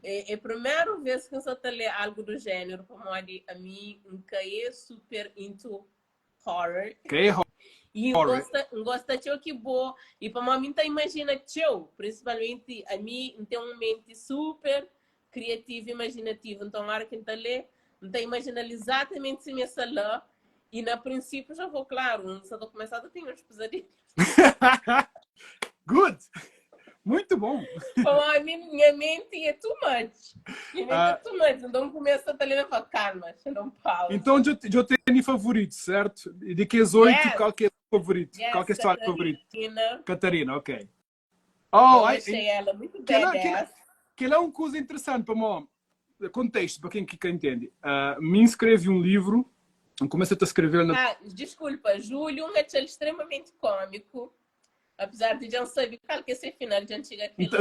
é a primeira vez que eu só te ler algo do gênero, como a mim, nunca é super into horror. Que é E Horror. gosta de que boa. E para mim, tá imagina teu, principalmente a mim, tem uma mente super criativa e imaginativa. Então, na hora que tá lê, não imagina exatamente se me sala. E na princípio já vou claro, não só estou começando a ter uns pesadelos. Good! Muito bom! Bom, a minha mente é too much. Minha mente é Ah. too much. Então começa a ler e falo, calma, deixa eu dar um pausa. Então, eu tenho favorito, certo? E de que as 8, Yes. qual que é o favorito? Yes, Qual que é a história favorita? Catarina. Catarina, ok. Eu Oh, ai, achei ela muito que ela- que badass. que é uma coisa interessante para mim. Contexto, para quem que entende. Me escreve um livro, começa a escrever na. Ah, desculpa, Júlio, um é extremamente cômico. Apesar de já não saber qual que é esse final de antiga aquilo.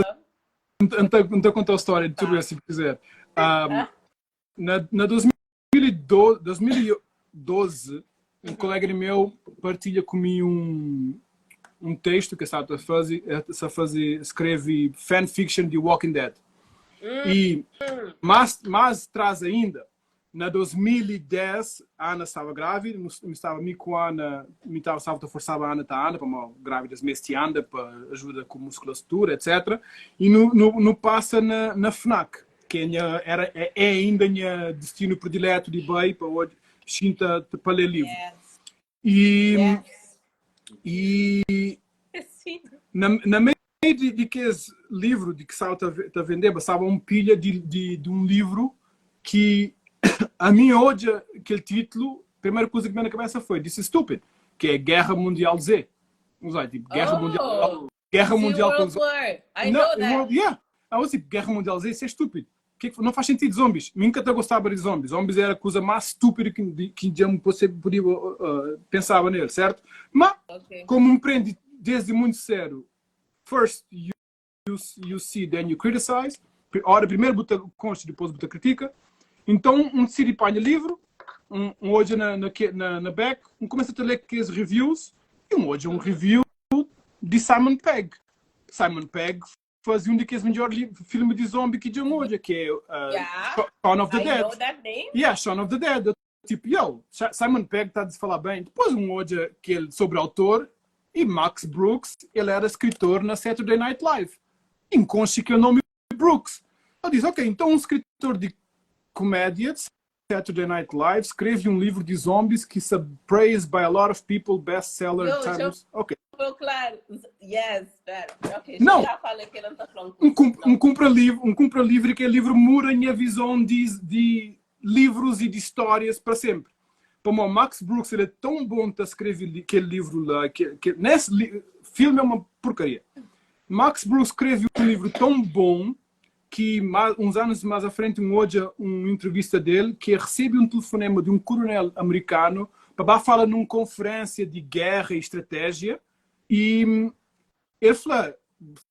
Então, então contar a história de tudo Tá. isso, se quiser. Na 2012, 2012, um colega meu partilha comigo um texto que está a fazer, está a fazer, escreve fanfiction de Walking Dead. E mais traz ainda, na 2010, a Ana estava grávida, me estava me com a Ana, me estava estava a forçar a Ana tá Ana para uma grávida mês de anda para ajuda com musculatura, etc. E no passa na Fnac, que é minha, era é ainda minha destino predileto de bem para hoje, sinta para ler livro. Yes. E Yes. e Sim. na meio de que esse livro de que saiu a vender, passava um pilha de um livro que a mim hoje, aquele título, a primeira coisa que me veio na cabeça foi This is Stupid, que é Guerra Mundial Z. Vamos lá, tipo, Guerra Oh, Mundial, Guerra Z Mundial com World War. I Não, know that. World, yeah. I was tipo, Guerra Mundial Z, isso é estúpido. Que não faz sentido zombies. Nunca te gostava de zombies. Zombies era a coisa mais estúpida que já você podia pensava nele, certo? Mas, Ok. como me prende desde muito cedo, first you see, then you criticize. Ora, primeiro bota consta, depois bota critica. Então, um decide panha livro, um hoje na back, um começa a ler aqueles reviews, e um hoje um review de Simon Pegg. Simon Pegg fazia um daqueles melhores filmes de zombie que já hoje, que é Yeah. Shaun of the I Dead. know that name. Yeah, Shaun of the Dead. Eu, tipo, yo, Simon Pegg está a falar bem. Depois um hoje que ele, sobre autor, e Max Brooks, ele era escritor na Saturday Night Live. Inconsci que é o nome Brooks. Eu disse, ok, então um escritor de comédia de Saturday Night Live escreve um livro de zombies que is praised by a lot of people, bestseller. Yo, já times. Ok. Ficou claro. Yes, better. Ok, Não. já falei que ele não tá falando Um, um compra livro, um compra livro que é livro mura a minha visão de livrus i di stórias pa senpri. Pamodi Max Brooks el é tão bom ta skrebe kel livru la, ke, ke, nes li, filme é uma porcaria. Max Brooks skrebe um livru tão bom ki ma, uns anos mais à frente um odja um entrevista del ki el recebe um telefonema de um coronel americano pa ba fala num conferência de guerra e estratégia e El fla,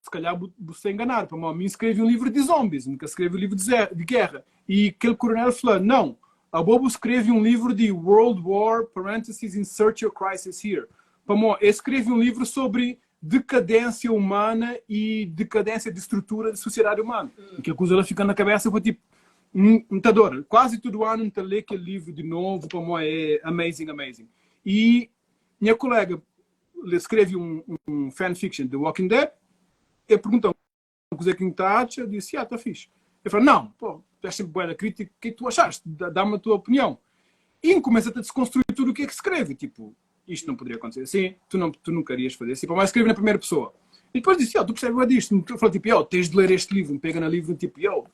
Se kalhar bu, bu sta enganadu, pamodi mi N skrebe un livru di zonbis, N ka skrebe un livru di, di géra. I kel koronel fla, Nau, abo bu skrebe un livru di World War, parenthesis, insert your crisis here. Pamodi el skrebe un livru sobri dekadénsia umana i dekadénsia di strutura di sosiedadi umanu. I kel kuza la fika na kabésa, foi tipo, N, N ta adora. Kuazi tudu anu N ta lé kel livru di novu, pamodi é amazing, amazing. I nha koléga el skrebe un, un fanfiction de Walking Dead, el pergunta-m kuzê ki N ta atxa, eu disse, ah, tá fixe. Ele falou, não, pô, tu és sempre bué da crítica, o que é que tu achaste? Dá-me a tua opinião. E N começa a desconstruir tudo o que é que escreve, tipo, isto não poderia acontecer assim, tu não, tu não querias fazer assim, mas escreve na primeira pessoa. E depois disse, oh, tu percebes bué disto. Eu falei, tipo, yo, tens de ler este livro, me pega no livro, tipo, yo,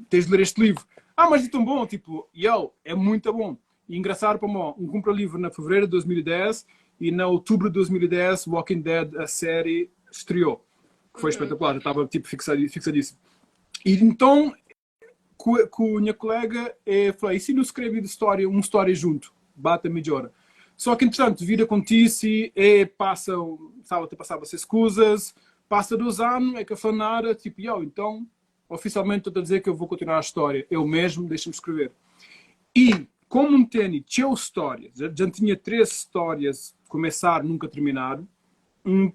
tens de ler este livro. Ah, mas é tão bom, tipo, yo, é muito bom. E engraçado para mim, um compra livro na fevereiro de 2010 e na outubro de 2010 Walking Dead, a série, estreou. Que foi espetacular, eu estava tipo fixadíssimo. E então, com, com a minha colega, eh, falei, e se não escreve de história, uma história junto? Bate melhor. Só que, entretanto, vida acontece, e passa, sabe, te passava essas coisas, passa 2 anos, é que a falar nada, tipo, yo, então, oficialmente estou a dizer que eu vou continuar a história, eu mesmo, deixa-me escrever. E, como não tenho tinha histórias, já, já tinha três histórias começar, nunca terminar, um,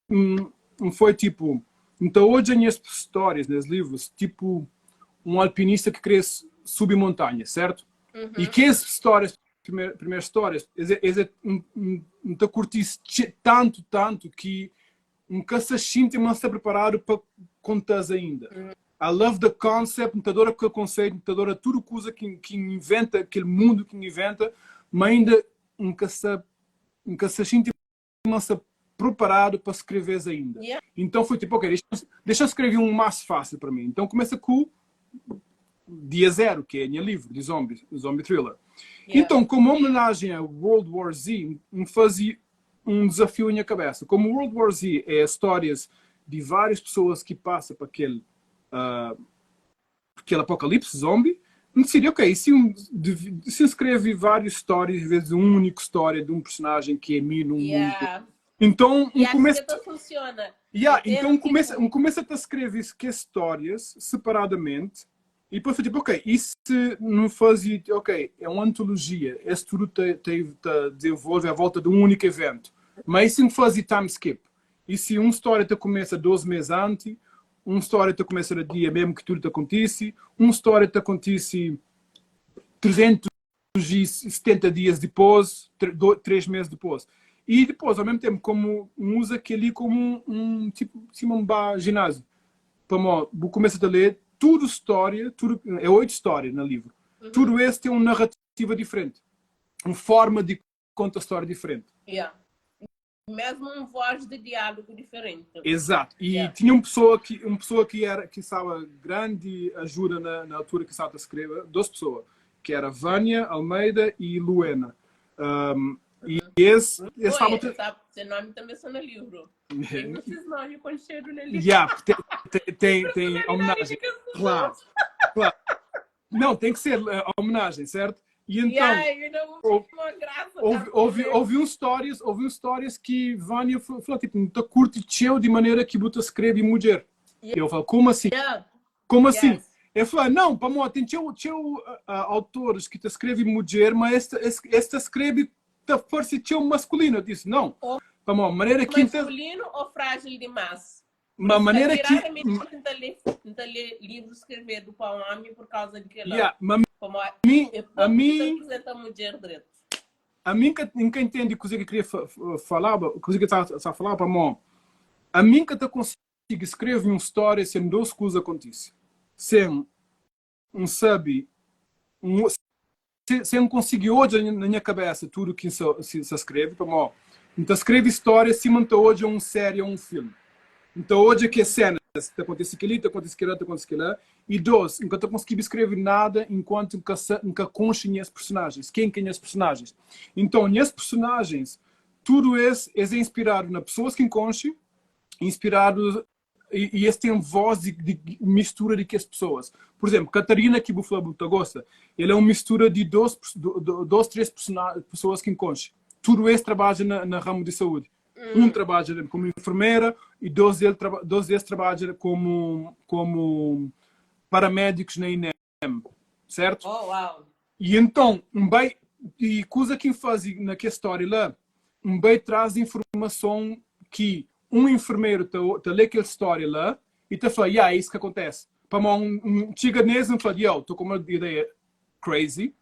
um foi tipo, então hoje as minhas histórias nos livros, tipo um alpinista que queria subir montanha, certo? E que essas histórias, primeiras histórias, esse, um, um, um, te curti tanto, tanto que nunca se sente mas está preparado para contar ainda. I love the concept, me adora aquele conceito, me adora tudo coisa que, que inventa, aquele mundo que inventa, mas ainda nunca se sente mas está preparado para escrever ainda. Então foi tipo, ok, deixa eu escrever um mais fácil para mim. Então começa com Dia Zero, que é minha livro de zombies, zombie thriller. Então, como homenagem a World War Z, me fazia um desafio em minha cabeça. Como World War Z é histórias de várias pessoas que passam por aquele, aquele apocalipse zombie, me decidi, ok, se, um, se escreve várias histórias em vez de uma única história de um personagem que é mim num mundo. Então, um começa... que funciona. Yeah, então começa, um começa a escrever que histórias separadamente e depois foi tipo, ok, isso não fazia, ok, é uma antologia, esse tudo te, te, te desenvolve à volta de um único evento. Mas isso não fazia time skip. E se uma história te começa 12 meses antes, uma história te começa no dia mesmo que tudo te acontece, uma história te acontece 370 dias depois, 3 meses depois. E depois, ao mesmo tempo, como um usa aquele como um, um tipo, assim, um bar ginásio. Para começa a ler tudo história, tudo, é oito histórias no livro. Tudo esse tem uma narrativa diferente, uma forma de contar a história diferente. Yeah. Mesmo um voz de diálogo diferente. Exato. E tinha uma pessoa que era que estava grande ajuda na altura que estava a escrever, duas pessoas, que era Vânia Almeida e Luena. Um, e esse estava. Sabe, seu nome também está no livro. Tem esses nomes com cheiro no livro. Yeah, tem, tem, tem homenagem. Claro. Não, tem que ser a homenagem, certo? E então, yeah, graça, houve um histórias que Vânia falou, tipo, tá curte cheio de maneira que você escreve mulher. Eu falo, como assim? Como assim? Ele falou, não, pá, tem cheio, cheio autores que te escrevem mulher, mas esta escreve tá força cheio masculino. Eu disse, não. Pá, maneira que Masculino ou frágil demais? Uma maneira que Tenta ler livros escrevido para um homem por causa de que yeah, mas como a mim, a mim, representa a mulher direito. A mim que nunca entendi coisa que queria falar, coisa que está a falar para mim. A mim que te consigo escrever uma história sem duas coisas acontecem. Sem um sabe, um, sem conseguir hoje na minha cabeça tudo que se escreve, para mim. Então escreve história se então hoje é uma série ou um filme. Então hoje é que é cena. Ta kontise kel-li, ta kontise kel-la, ta kontise kel-la. I dos, N ka ta konsigiba skrebe nada enkuantu N ka sa, N ka konxe nhas personajens. Ken ki é nhas personajens? Nton, nhas personajens, tudu es, es é inspiradu na pesoas ki N konxe, inspiradu i es ten vós di, di mistura di kes pesoas. Pur izénplu, Katarina ki bu fla bu ta gosta, el é un mistura di dos, dos, três pesoas ki N konxe. Tudu es trabadja na, na ramu di saúdi. Um trabadja komu enfermera e dos del dos des trabadja komu komu paramédicos na INEM, certo? Oh, uau. E então, um bai e kuza ki N fazi na kes story la, um bai traz informason ki um enfermeiro ta ta lê kel story la e ta fla, ya, é isso que acontece. Pamó um, um txiga nes um fla, yo, tô com uma ideia crazy,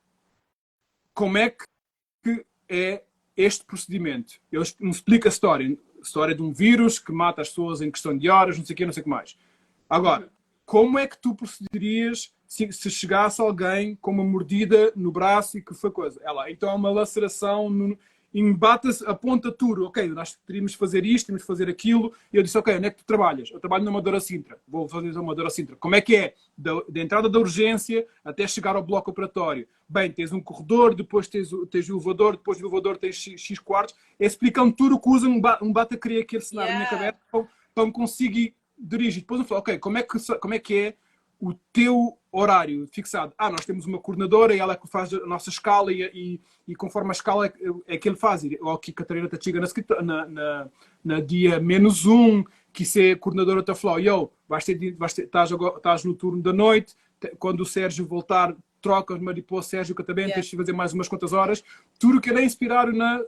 como é que é este procedimento? Ele me explica a história, a história de um vírus que mata as pessoas em questão de horas, não sei o quê, não sei o que mais. Agora, como é que tu procederias se, se chegasse alguém com uma mordida no braço e que foi coisa? Ela, então é uma laceração no, embata-se, aponta tudo, ok, nós teríamos de fazer isto, teríamos de fazer aquilo, e eu disse, ok, onde é que tu trabalhas? Eu trabalho na Amadora Sintra, vou fazer na Amadora Sintra. Como é que é? Da, da entrada da urgência até chegar ao bloco operatório. Bem, tens um corredor, depois tens, tens o elevador, depois do elevador tens X, X quartos, explicando tudo o que usa um, ba um bate a criar aquele cenário yeah. na minha cabeça para, para me conseguir dirigir. Depois eu falo, ok, como é que, como é, que é o teu horário fixado? Ah, nós temos uma coordenadora e ela é que faz a nossa escala e, e, e conforme a escala é, é que ele faz. Ou que a Catarina te chega na, na, na, na dia menos um, que se a coordenadora te fala, yo, vais ter, vais ter, estás, agora, estás no turno da noite, quando o Sérgio voltar, trocas, mas depois Sérgio que também yeah. tens de fazer mais umas quantas horas. Tudo que ele é inspirado na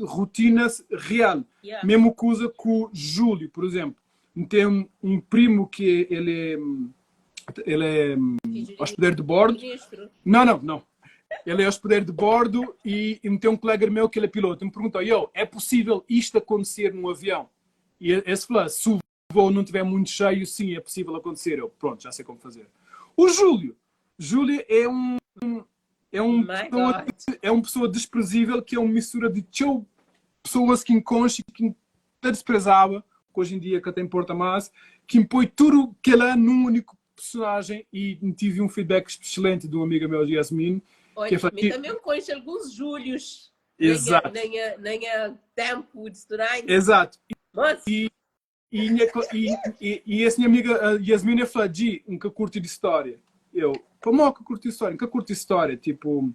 rotina real. Yeah. Mesmo coisa com o Júlio, por exemplo. Tem um, um primo que ele é, ele é hospedeiro de bordo. Não, não, não. Ele é hospedeiro de bordo e, e tem um colega meu que ele é piloto. Me perguntou, yo, é possível isto acontecer num avião? E esse falou, se o voo não estiver muito cheio, sim, é possível acontecer. Eu, pronto, já sei como fazer. O Júlio. Júlio é um é um pessoa, é uma pessoa desprezível que é uma mistura de teu pessoas que enconcha que te desprezava, que hoje em dia que até importa mais, que impõe tudo que ela é num único personagem e tive um feedback excelente de uma amiga meu, Yasmin. Olha, que é, também conheço alguns Júlios. Exato. Nem, nem, nem tempo de estudar. Exato. Mas... E, E, minha, e, e, e essa minha amiga a Yasmin falou, Gi, nunca curti de história. Eu, como que curti história? Nunca curti história, tipo,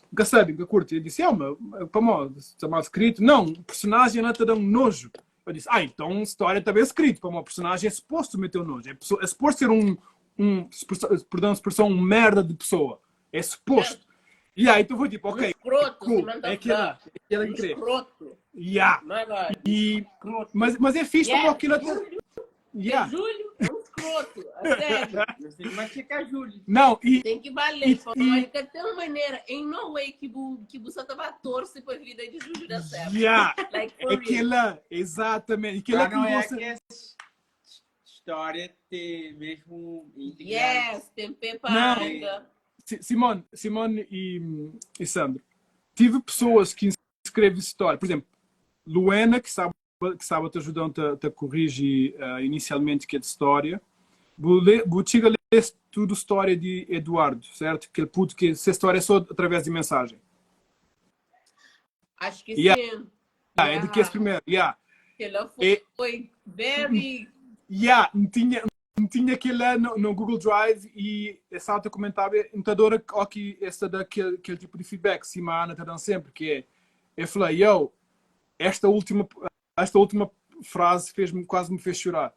nunca sabe, nunca curti. Eu disse, é, mas como, está mal escrito? Não, o personagem não te dá um nojo. Eu disse, ah, então história está bem escrito, como o personagem é suposto meter um nojo, é, é suposto ser um, um perdão, expressão, um merda de pessoa. É suposto. E aí, então foi tipo, ok, escroto, cool, é aquela, é aquela que queria. Escroto. Yeah. E, mas, mas é fixe yeah. como aquilo até... Yeah. Júlio é um escroto, a sério. Mas fica Júlio. Não, e... Tem que valer, e, e, tem uma maneira, em no way que bu, que bu só tava torce para a vida de Júlio dar certo. Yeah. Like, for aquela, exatamente. Aquela que não é você... que história ter mesmo Yes, tem Peppa ainda. Simone, Simone e, e Sandro, tive pessoas que escrevem história. Por exemplo, Luena, que sabe que sabe te ajudando a te corrigir uh, inicialmente que é de história. Butiga lê tudo história de Eduardo, certo? Aquele puto que essa história é só através de mensagem. Acho que yeah. sim. Yeah, é de que esse primeiro, yeah. Ela foi, foi very... Yeah, tinha, tinha aquele no, no Google Drive e essa alta comentava, então adora ok, essa daquele aquele tipo de feedback, se a Ana tá dando sempre, que é, eu falei, yo, esta última, esta última frase fez quase me fez chorar.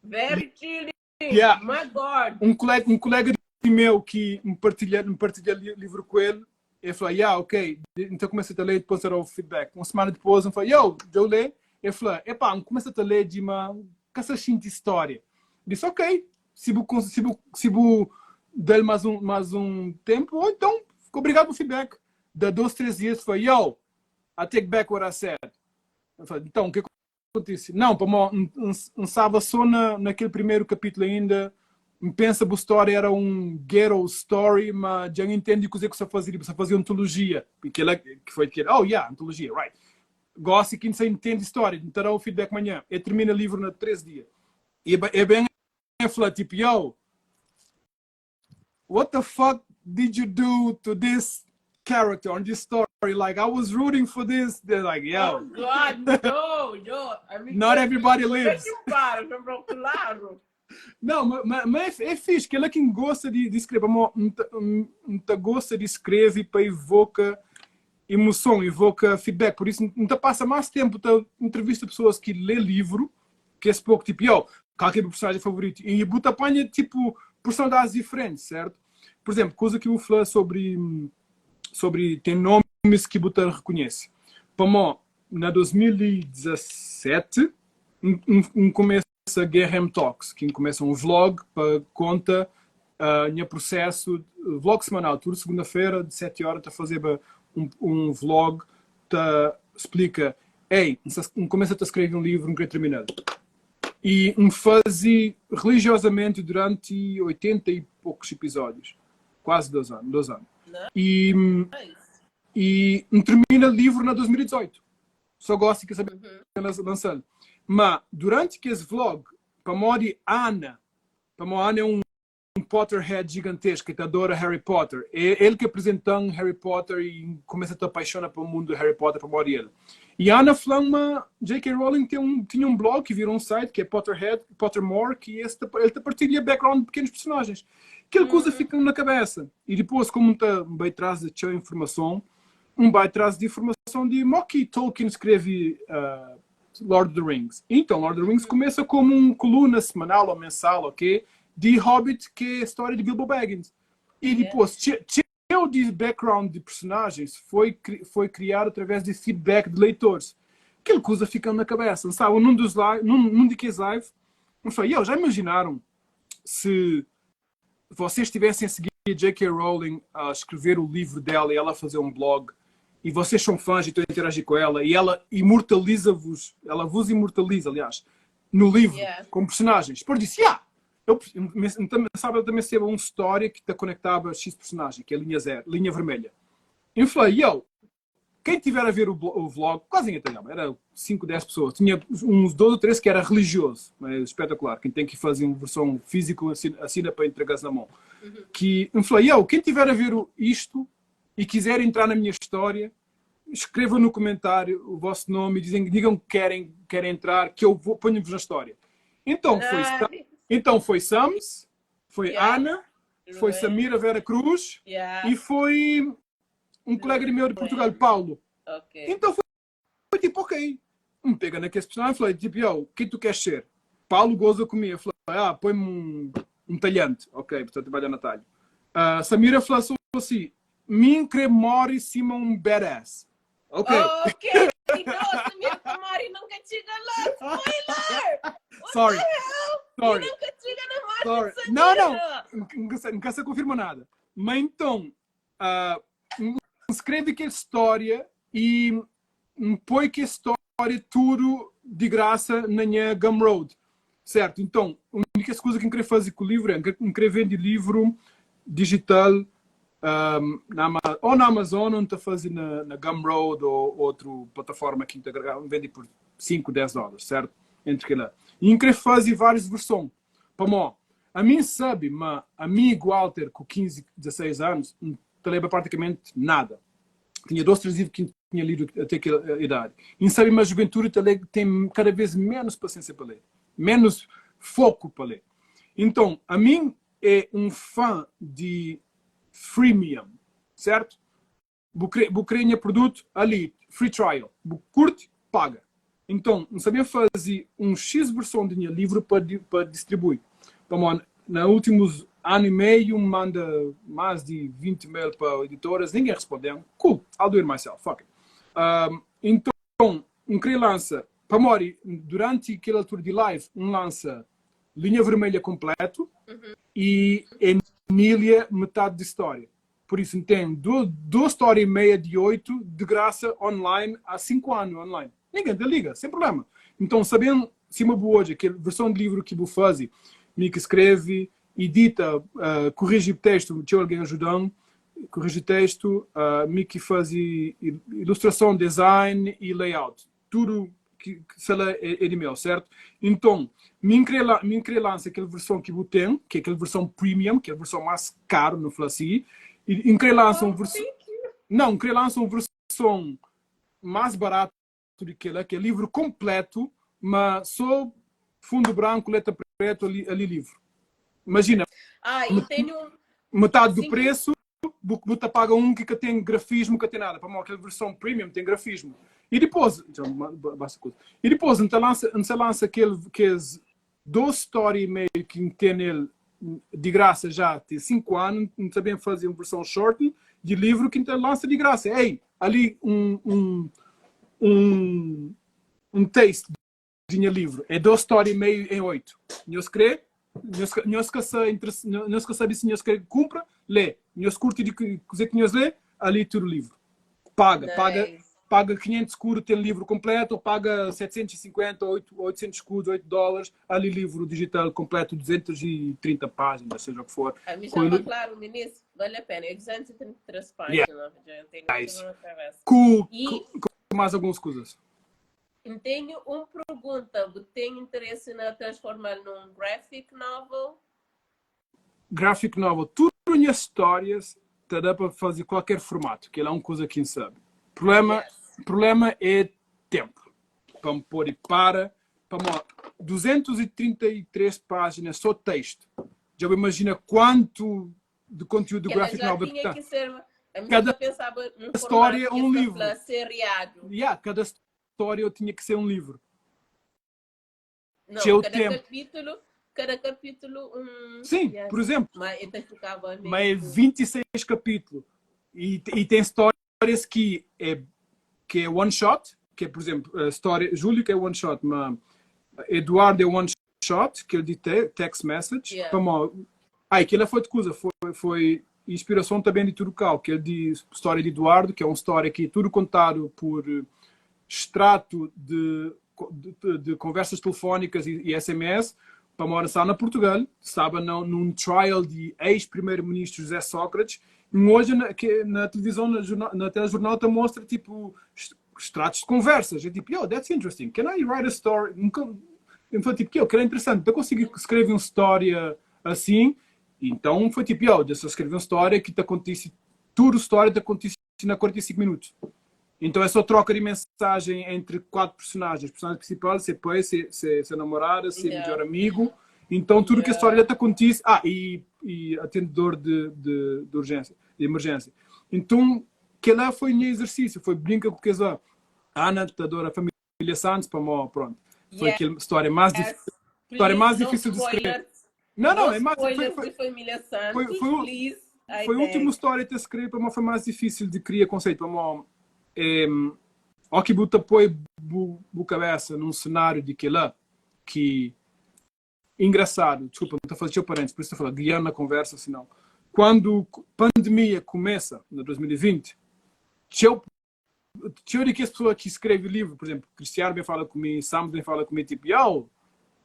Very chilling. Yeah. My God. Um colega, um colega meu que me partilha, me partilha livro com ele, ele falou, yeah, ok. Então comecei a ler depois era o feedback. Uma semana depois, eu falei, yo, eu li. Ele falou, epá, começa a ler de uma que história. Eu disse, ok, se bu, se bu, se bu der mais um, mais um tempo, ou então, obrigado pelo feedback. Da dois, três dias, foi, yo, I take back what I said. Eu falei, então, o que acontece? Não, para um, estava só na, naquele primeiro capítulo ainda, pensa que a história era um ghetto story, mas já não entende o que você fazia, você fazia antologia, que, ela, que foi que oh yeah, antologia, right. Gosto que você entende história, então dá o feedback amanhã. Eu termino o livro na três dias. E é, é bem fla tipo, yo, what the fuck did you do to this character on this story? Like, I was rooting for this. They're like, Oh yo, God, no, no. I mean, not everybody como é lives. que para? Para claro. Não, mas é fixe, que ele é quem gosta de escrever, mas gosta de escrever para evoca emoção, evoca feedback. Por isso, não passa mais tempo tá entrevista pessoas que lê livro, que esse pouco, tipo, yo, qual que é o meu personagem favorito? E bota apanha, tipo, personalidades diferentes, certo? Por exemplo, coisa que eu falo sobre tem nomes que bota reconhece. Para na 2017, um começa a Guerra M Talks, que começa um vlog para conta uh, meu processo, vlog semanal, toda segunda-feira, de 7 horas, a fazer um vlog, te explica, ei, um começa a escrever um livro, um querer terminar. E um faz religiosamente durante 80 e poucos episódios, quase 2 anos, 2 anos. E um termina o livro na 2018. Só gosto de saber lançando. Mas durante que esse vlog, para modo Ana, para Ana é um Potterhead gigantesco que adora Harry Potter. É ele que apresentou Harry Potter e começa a te apaixonar pelo mundo do Harry Potter para modo ele. E Ana Flama, J.K. Rowling tinha um blog que virou um site que é Potterhead, Pottermore, que ele te partilha background de pequenos personagens. Aquela coisa fica na cabeça. E depois, como está bem atrás de sua informação, um vai atrás de informação de mo ki Tolkien escreve Lord of the Rings. Então, Lord of the Rings começa como uma coluna semanal ou mensal, ok? De Hobbit, que é a história de Bilbo Baggins. E depois, yeah. de background de personagens foi criado através de feedback de leitores. Aquela coisa fica na cabeça, sabe? Num dos live, num de que live, não sei, eu já imaginaram se vocês tivessem a seguir J.K. Rowling a escrever o livro dela e ela fazer um blog e vocês são fãs e estão a interagir com ela e ela imortaliza-vos, ela vos imortaliza, aliás, no livro, como personagens. Depois disse, yeah! Eu, então, sabe, eu também sei uma história que te conectava a X personagem, que é a linha zero, linha vermelha. E eu falei, yo, quem tiver a ver o vlog, quase ninguém era 5, 10 pessoas. Tinha uns 12 ou 13 que era religioso, mas espetacular. Quem tem que fazer uma versão física, assina para entregar na mão. Que eu falei, yo, quem tiver a ver isto e quiser entrar na minha história, escrevam no comentário o vosso nome e digam que querem entrar, que eu vou ponho-vos na história. Então foi Sams, foi Ana, foi Samira Vera Cruz e foi um colega meu de Portugal, Paulo. Então foi tipo, ok. Me pega naquele personagem e falei, tipo, yo, o que tu queres ser? Paulo goza comigo. Eu falei, ah, põe-me um talhante. Ok, portanto, trabalha na talho. Samira falou assim, mim querer morre cima um badass. Ok. Ok. Não, Samira Tamari nunca chega lá. Spoiler! What Sorry. the hell? Sorry. Nunca chega na morte Sorry. de Não, Samira. não. Nunca se confirma nada. Mas então, escreve aquela história e põe que a história tudo de graça na minha Gumroad. Certo? Então, a única coisa que eu queria fazer com o livro é que eu queria vender livro digital ou na Amazon, ou fazer na Gumroad ou outra plataforma que integra, vende por 5, 10 dólares, certo? Entre lá. E eu queria fazer várias versões. Para a mim sabe, mas a mim, Walter, com 15, 16 anos, não te lembra praticamente nada. Tinha dois, três livros que tinha lido até aquela idade. E sabe, mas a juventude tem cada vez menos paciência para ler, menos foco para ler. Então, a mim é um fã de freemium, certo? Vou criar produto ali, free trial. Vou curte, paga. Então, não sabia fazer um X versão de minha livro para distribuir. Então, na últimos ano e meio, manda mais de 20 mail para editoras, ninguém respondeu. Cool, I'll do it myself, fuck it. Então, um queria lança, para Mori, durante aquela altura de live, um lança linha vermelha completo e Emília metade de história. Por isso tem duas histórias e meia de 8 de graça online há 5 anos online. Ninguém te liga, sem problema. Então, sabendo se uma boa hoje, que a versão de livro que vou fazer, me que escreve, edita, corrige o texto, tinha alguém ajudando, corrige o texto, me que faz ilustração, design e layout. Tudo. ki sta la é di meu, sertu? Inton, mi N kre mi N kre lansa kel verson ki bu ten, ki é kel verson premium, kel verson más karu, nu fla si, i N kre lansa un Oh, verson, thank you. nau, N kre lansa un verson más baratu di kel-la, ki é livru konplétu, ma sô fundu branku, letra pretu, ali, ali livru. Imajina, Ah, e tem um. metadi do Sim, preço, bu, bu ta paga um ki ka ten grafismu, ka ten nada, pamodi kel verson premium ten grafismu. E dipôs, dja basta kuza. E dipôs N ta lansa, N ta lansa kel, kes dos stória e meiu ki N ten el di grasa já ten 5 anu, N ta ben faze un verson shorten di livru ki N ta lansa di grasa. Ei, ali un, un, un, un taste di nha livru. É dos stória e meiu em 8. Nhos krê? Nhos ka, nhos ka sa interes, nhos ka sabe si nhos krê kunpra? Lê. Nhos kurti di kuzê ki nhos lê? Ali tudu livru. Paga, paga, Nice. paga 500 skudu ten livru konpletu, ou paga 750, 8, 800 skudu, 8 dólares, ali livru digital konpletu, 230 pájinas, seja o que for. A mim já Com está claro, ministro, vale a pena. É 233 Yeah, páginas, já eu tenho isso. tudo na cabeça. Com, E com, com mais algumas coisas. tenho uma pergunta. Você tem interesse na transformar num graphic novel? Graphic novel, tudo minhas histórias te dá para fazer qualquer formato, que ela é uma coisa quem sabe. Problema, Yes. problema é tempo. Para me pôr e para 233 páginas só texto. Já imagina quanto de conteúdo Que ela graphic já novel que tinha tá. que ser. A mim Cada eu pensava num história formato é que um essa livro. fla seriado. Yeah, cada história tinha que ser um livro. Não, Seu cada tempo. capítulo, cada capítulo um. Sim, Yes. por exemplo, Mas então ficava mas é mesmo. 26 capítulos. E, e tem histórias que é one shot, que é, por exemplo, a história, Júlio que é one shot, mas Eduardo é one shot, que eu ditei, text message. Yeah. Como, ah, aquilo foi de coisa, foi inspiração também de Turucal, que é de história de Eduardo, que é uma história que é tudo contado por extrato de conversas telefónicas e SMS para morar está na Portugal, estava no, num trial de ex-primeiro-ministro José Sócrates, e hoje na, que, na televisão, na, jornal, na telejornal, te mostra tipo extratos de conversas. É tipo, yo, that's interesting. Can I write a story? Nunca, eu falei tipo, yo, que era interessante. Eu consegui escrever uma história assim. Então foi tipo, yo, deixa eu escrever uma história que te acontece, tudo história te acontece na 45 minutos. Então é só troca de mensagem entre quatro personagens. O personagem principal, ser pai, ser namorada, ser melhor amigo. Então tudo que a história te acontece. Ah, e atendedor de urgência, de emergência. Então, que lá foi meu exercício, foi brinca com que a Ana, adora a família Santos, para mó, pronto. Foi aquela história mais difícil, história mais difícil de escrever. Não, não, é mais foi, família Santos, foi, please. I foi a beg. última história a escrever, para mim foi mais difícil de criar conceito, para mim é, o que buta põe bu, bu cabeça num cenário de que lá que engraçado, desculpa, não estou a fazer teu parênteses, por isso estou a falar, guiando a conversa, senão. Quando a pandemia começa, em 2020, tinha teoria que as pessoas que escrevem livro, por exemplo, Cristiano vem fala comigo, Sam vem fala comigo, tipo, yo,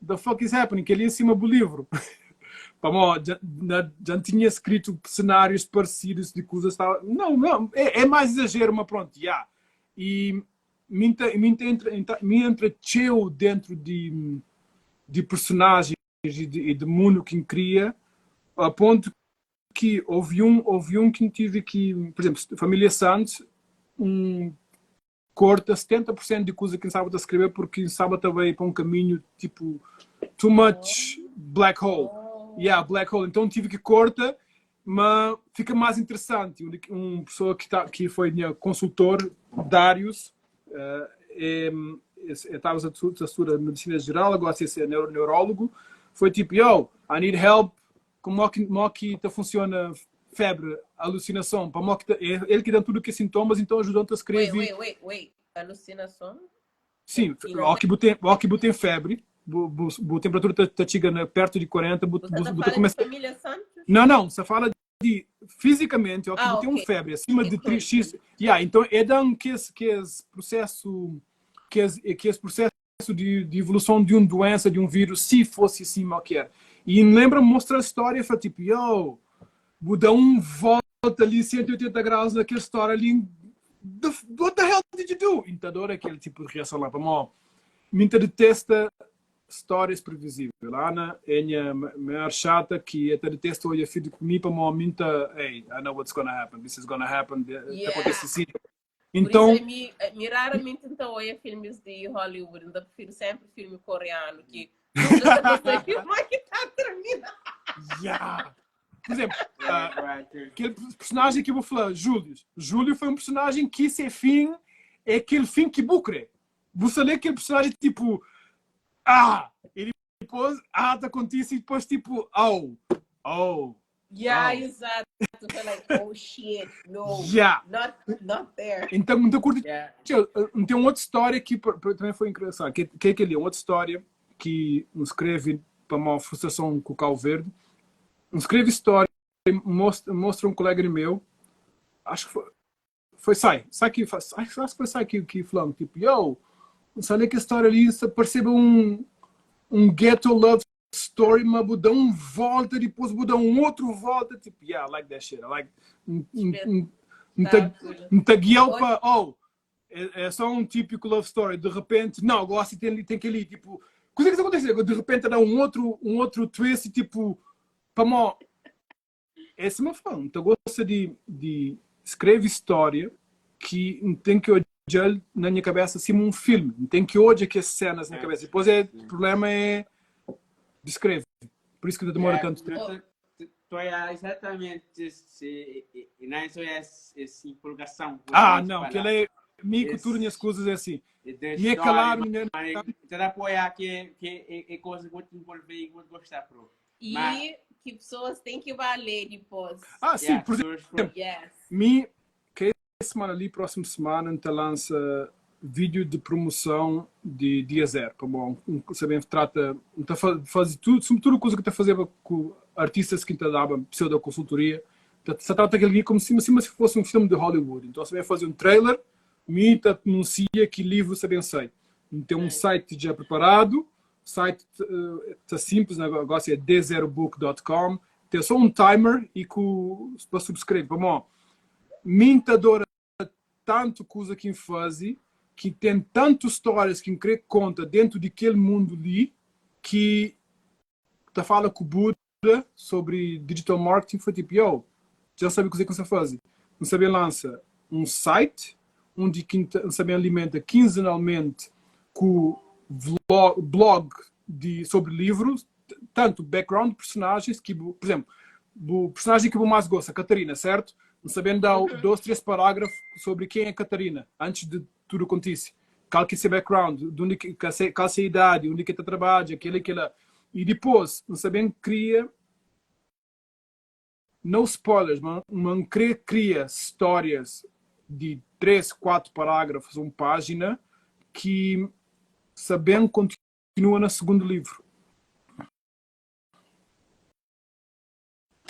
the fuck is happening? Que ali em cima do livro. Pá, já, já tinha escrito cenários parecidos de coisas. Tal. Não, não, é mais exagero, mas pronto, já. Yeah. E me entreteu dentro de personagens e de mundo que cria, a ponto que houve um que tive que, por exemplo, Família Santos, um, corta 70% de coisa que sabe a escrever porque sabe também para um caminho tipo too much black hole. Yeah, black hole. Então tive que corta, mas fica mais interessante. Um pessoa que, tá, que foi minha consultor, Darius, é, estava a estudar medicina geral, agora é neurólogo, foi tipo, yo, I need help, como é que, que funciona febre, alucinação, para que ele que dá tudo que é sintomas, então ajudando a escrever. Wait, wait, wait, wait. Alucinação? Sim, o que tem, o que tem febre, a temperatura está chegando perto de 40, bu, bu, bu, começa... família Santos? Não, não, você fala de fisicamente, o que ah, tem um febre acima de 3x. Yeah, então é dando que esse processo que esse processo de evolução de uma doença, de um vírus, se fosse assim, mal que era. E lembra mostrar a história e fala tipo, yo, vou dar um volta ali 180 graus naquela história ali. The, what the hell did you do? Então adoro aquele tipo de reação lá para mó. Mi ta detesta stórias previsível. Ana é nha maior chata ki e ta detesta odja fidju ku mi pamodi mi ta, hey, I know what's gonna happen, this is gonna happen, ta Yeah. kontise si. Por isso Então, é mi, mi raramente N ta oia filmes di Hollywood, N ta prefiro sempre filme coreano ki nunka ka ta sabe ma ki ta termina. Yeah. Por exemplo, aquele personagem que eu vou falar, Júlio. Júlio foi um personagem que se fim é aquele fim que bu crê. Você lê aquele personagem tipo, ah, e depois, ah, tá acontece e depois tipo, oh, oh, Yeah, oh. exato. Foi like, oh shit, no, Yeah. not there. Então, não curto. Yeah. Tem uma outra história que também foi engraçada, que é aquele, uma outra história que me escreve para uma frustração com o Cabo Verde. Me escreve história, mostra um colega meu, acho que foi Sai, Sai que, acho, acho que foi Sai que falou, tipo, yo, sabe que a história ali, se percebe um ghetto love story, mas vou dar um volta, depois vou dar um outro volta, tipo, yeah, I like that shit, I like, um tagueou para, oh, é só um típico love story, de repente, não, agora sim tem que ali, tipo, coisa que acontece, de repente dá um outro twist, e tipo, para mó, esse é meu fã, então gosta de escrever história que tem que olhar na minha cabeça assim um filme, tem que olhar que as cenas na cabeça, depois é, o problema é de escrever, por isso que demora tanto tempo. Tô é exatamente esse, e não é só essa empolgação. Ah, não, que ele é mi cultura minhas coisas é assim. Me calar, minha. Te apoiar que é coisa que vou te envolver e vou gostar, pro. E mas, que pessoas têm que valer depois. Ah, sim, por exemplo, yes. mi, que semana ali, próxima semana, então lança vídeo de promoção de dia zero. Como um, sabem, trata, tá faz tudo, sobretudo coisa que está fazendo com artistas que te dava pseudo consultoria. Se trata aquele como se fosse um filme de Hollywood. Então você vai fazer um trailer, me anuncia que livro sabem sei. Tem um site já preparado, site está simples, o negócio é d0book.com. Tem só um timer e com, para subscrever. Vamos, me adora tanto coisa que faz, que tem tantas histórias que crê conta dentro daquele mundo ali, que tá fala com o Buda sobre digital marketing, foi tipo, yo, já sabe o que você faz. Não sabe lança um site onde que não sabe alimenta quinzenalmente com vlog, blog sobre livros, tanto background de personagens, que, por exemplo, o personagem que eu mais gosto, a Catarina, certo? Não sabendo dar 2, 3 parágrafos sobre quem é a Catarina, antes de tudo acontecer. Qual que é seu background, de onde que, qual é a idade, onde que está trabalha, aquele, aquela. E depois, não sabendo, cria, no spoilers, mas não cria histórias de 3, 4 parágrafos, uma página, que sabendo continua no segundo livro.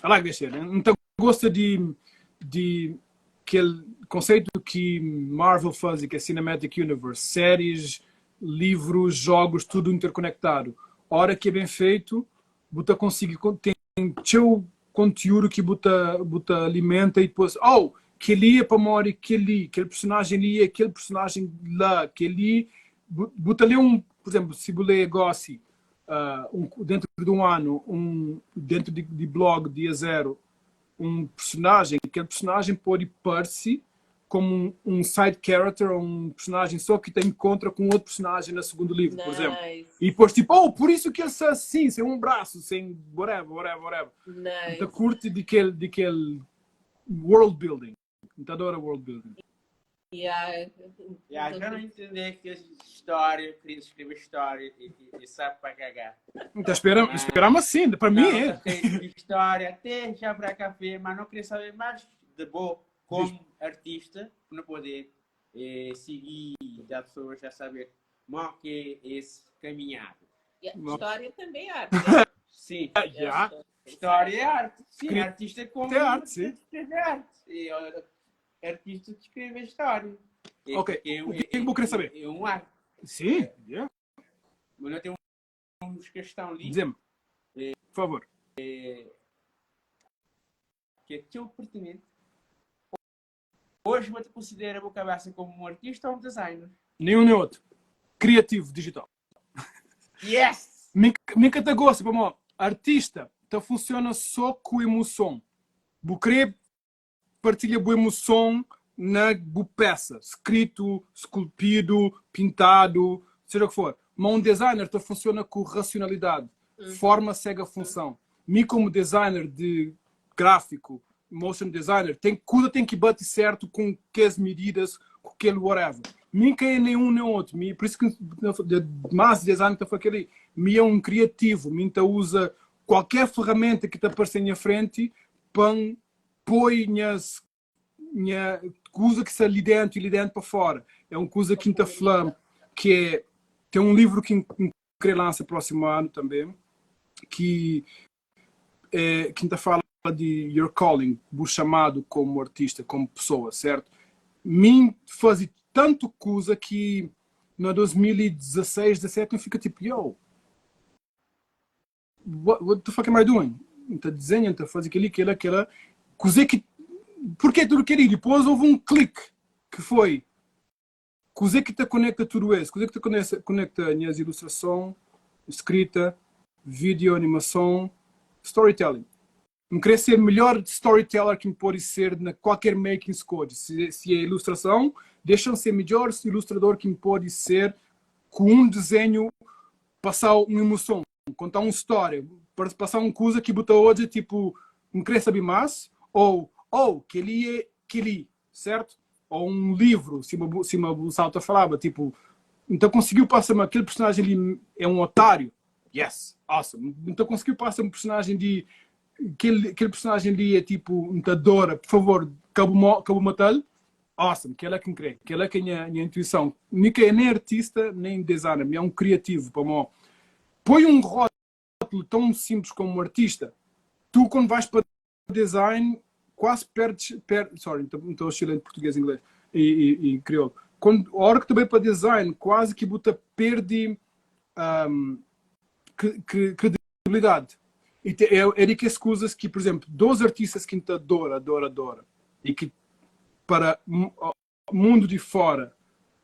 I like this shit. Então gosta de aquele conceito que Marvel faz, que é Cinematic Universe, séries, livros, jogos, tudo interconectado. Hora que é bem feito, buta consegue tem seu conteúdo que buta alimenta e depois, oh, que ali é para morrer, que ali, aquele personagem ali, aquele personagem lá, que ali, buta ali um, por exemplo, se você gosta dentro de um ano, dentro de blog dia zero, um personagem, aquele personagem pode parecer como um side character ou um personagem só que tem encontra com outro personagem no segundo livro, por exemplo. Nice. E depois tipo, oh, por isso que ele é assim, sem um braço, sem whatever, whatever, whatever. Nice. Então curte de aquele world building. Então adora world building. Yeah. Yeah, já não entender que história, queria escrever história e sabe para cagar. Então esperamos assim, para mim é. Tem história até já para café, mas não queria saber mais de boa como artista, para não poder seguir da pessoa já saber como que é esse caminhado. Yeah, história também é arte. Né? Sim. Yeah. História é arte. Sim, artista como é arte, sim. Escreve arte. E, artista que escreve a história. É, ok. O que é que vou querer saber? É um arte. Sim. Yeah. Mas eu tenho uma questão ali. Dizemos. Por favor. Que é teu pertinente. Hoje você considera a cabeça como um artista ou um designer? Nenhum nem outro. Criativo, digital. Yes! Mi, mi ka ta gosta, pamodi artista ta funciona só ku emoson. Bu kre partilha bu emoson na bu peça, skritu, skulpidu, pintadu, seja o que for. Ma un designer ta funciona ku racionalidade, forma segue a função. Mi como designer de gráfico, motion designer, tem kuza tem ki bate certo com kes medidas, com aquele whatever. Mi ka é nem um nem outro. Mi, por isso que mais design ta fala aquele, mi é um criativo, mi ta usa qualquer ferramenta que ta aparecer na minha frente pa poi nhas nha kuza ki sta li dentro e li dentro pa fora. É um kuza ki ta fla que é tem um livro que n kre lança próximo ano também que é, que ta fala de your calling, bu chamado como artista, como pessoa, certo? Mim faze tanto kuza que na 2016, 17 eu fica tipo, yo, what the fuck am I doing? N ta desenha, N ta faze kel-li, kel-la, kel-la. Kuzê ki. Porquê tudo kel-li? Depois houve um clique que foi kuzê ki ta konekta tudo es? Kuzê ki ta konekta nhas ilustrason, skrita, video, animason, storytelling? N krê ser melhor storyteller ki N pode ser na kualker meio ki N skodje. Si, si é ilustrason, dexa-m ser midjor ilustrador ki N pode ser ku un desenhu pasa un emoson, konta un stória, pasa un kuza ki bu ta odja tipo N krê sabe más ou oh, kel-li é kel-li, certo? Ou un livru, sima bu, sima bu staba ta falaba, tipo N ta konsigiu pasa ma kel personajen li é un otáriu, yes, awesome. N ta konsigiu pasa un personajen di kel, kel personajen li é tipo N ta adora, por favor, ka bu, ka bu matal. Awesome, kela ki N kre, kela ki é nha, nha intuição. Mi ka é nem artista, nem designer, mi é um criativo, pamo põe um rótulo tão simples como artista, tu quando vais para design quase perdes, per, sorry, estou oscilando entre português e inglês e, e, e crioulo. Quando, a hora que tu vai para design, quase que buta perde um, credibilidade. E te, é, é de que as coisas que, por exemplo, dois artistas que te adora, adora, adora, e que para o mundo de fora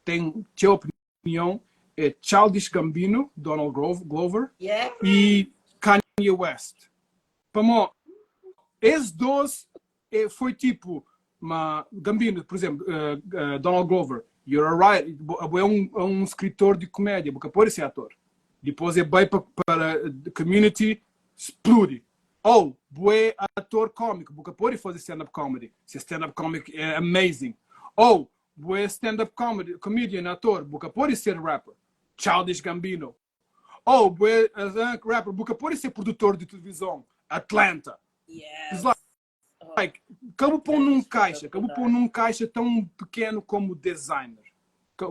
tem tua opinião, é Childish Gambino, Donald Glover, Yeah. e Kanye West. Pamo, esses dois foi tipo, ma Gambino, por exemplo, Donald Glover, you're a writer, é um escritor de comédia, porque pode ser ator. Depois é vai para Community, explode. Ou, é ator cômico, porque pode fazer stand-up comedy. Se stand-up comic é amazing. Ou, é stand-up comedy, comedian, ator, porque pode ser rapper. Childish Gambino. Ou, é rapper, porque pode ser produtor de televisão. Atlanta. Yes. Like, acabou pôr num caixa, acabou pôr num caixa tão pequeno como designer,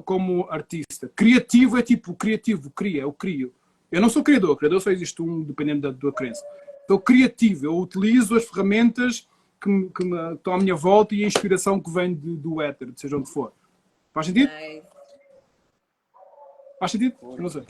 como artista. Criativo é tipo, criativo, cria, eu crio. Eu não sou criador, criador só existe um, dependendo da tua crença. Estou criativo, eu utilizo as ferramentas que me estão à minha volta e a inspiração que vem do éter, seja onde for. Faz sentido? Nice. Faz sentido? Eu não sei.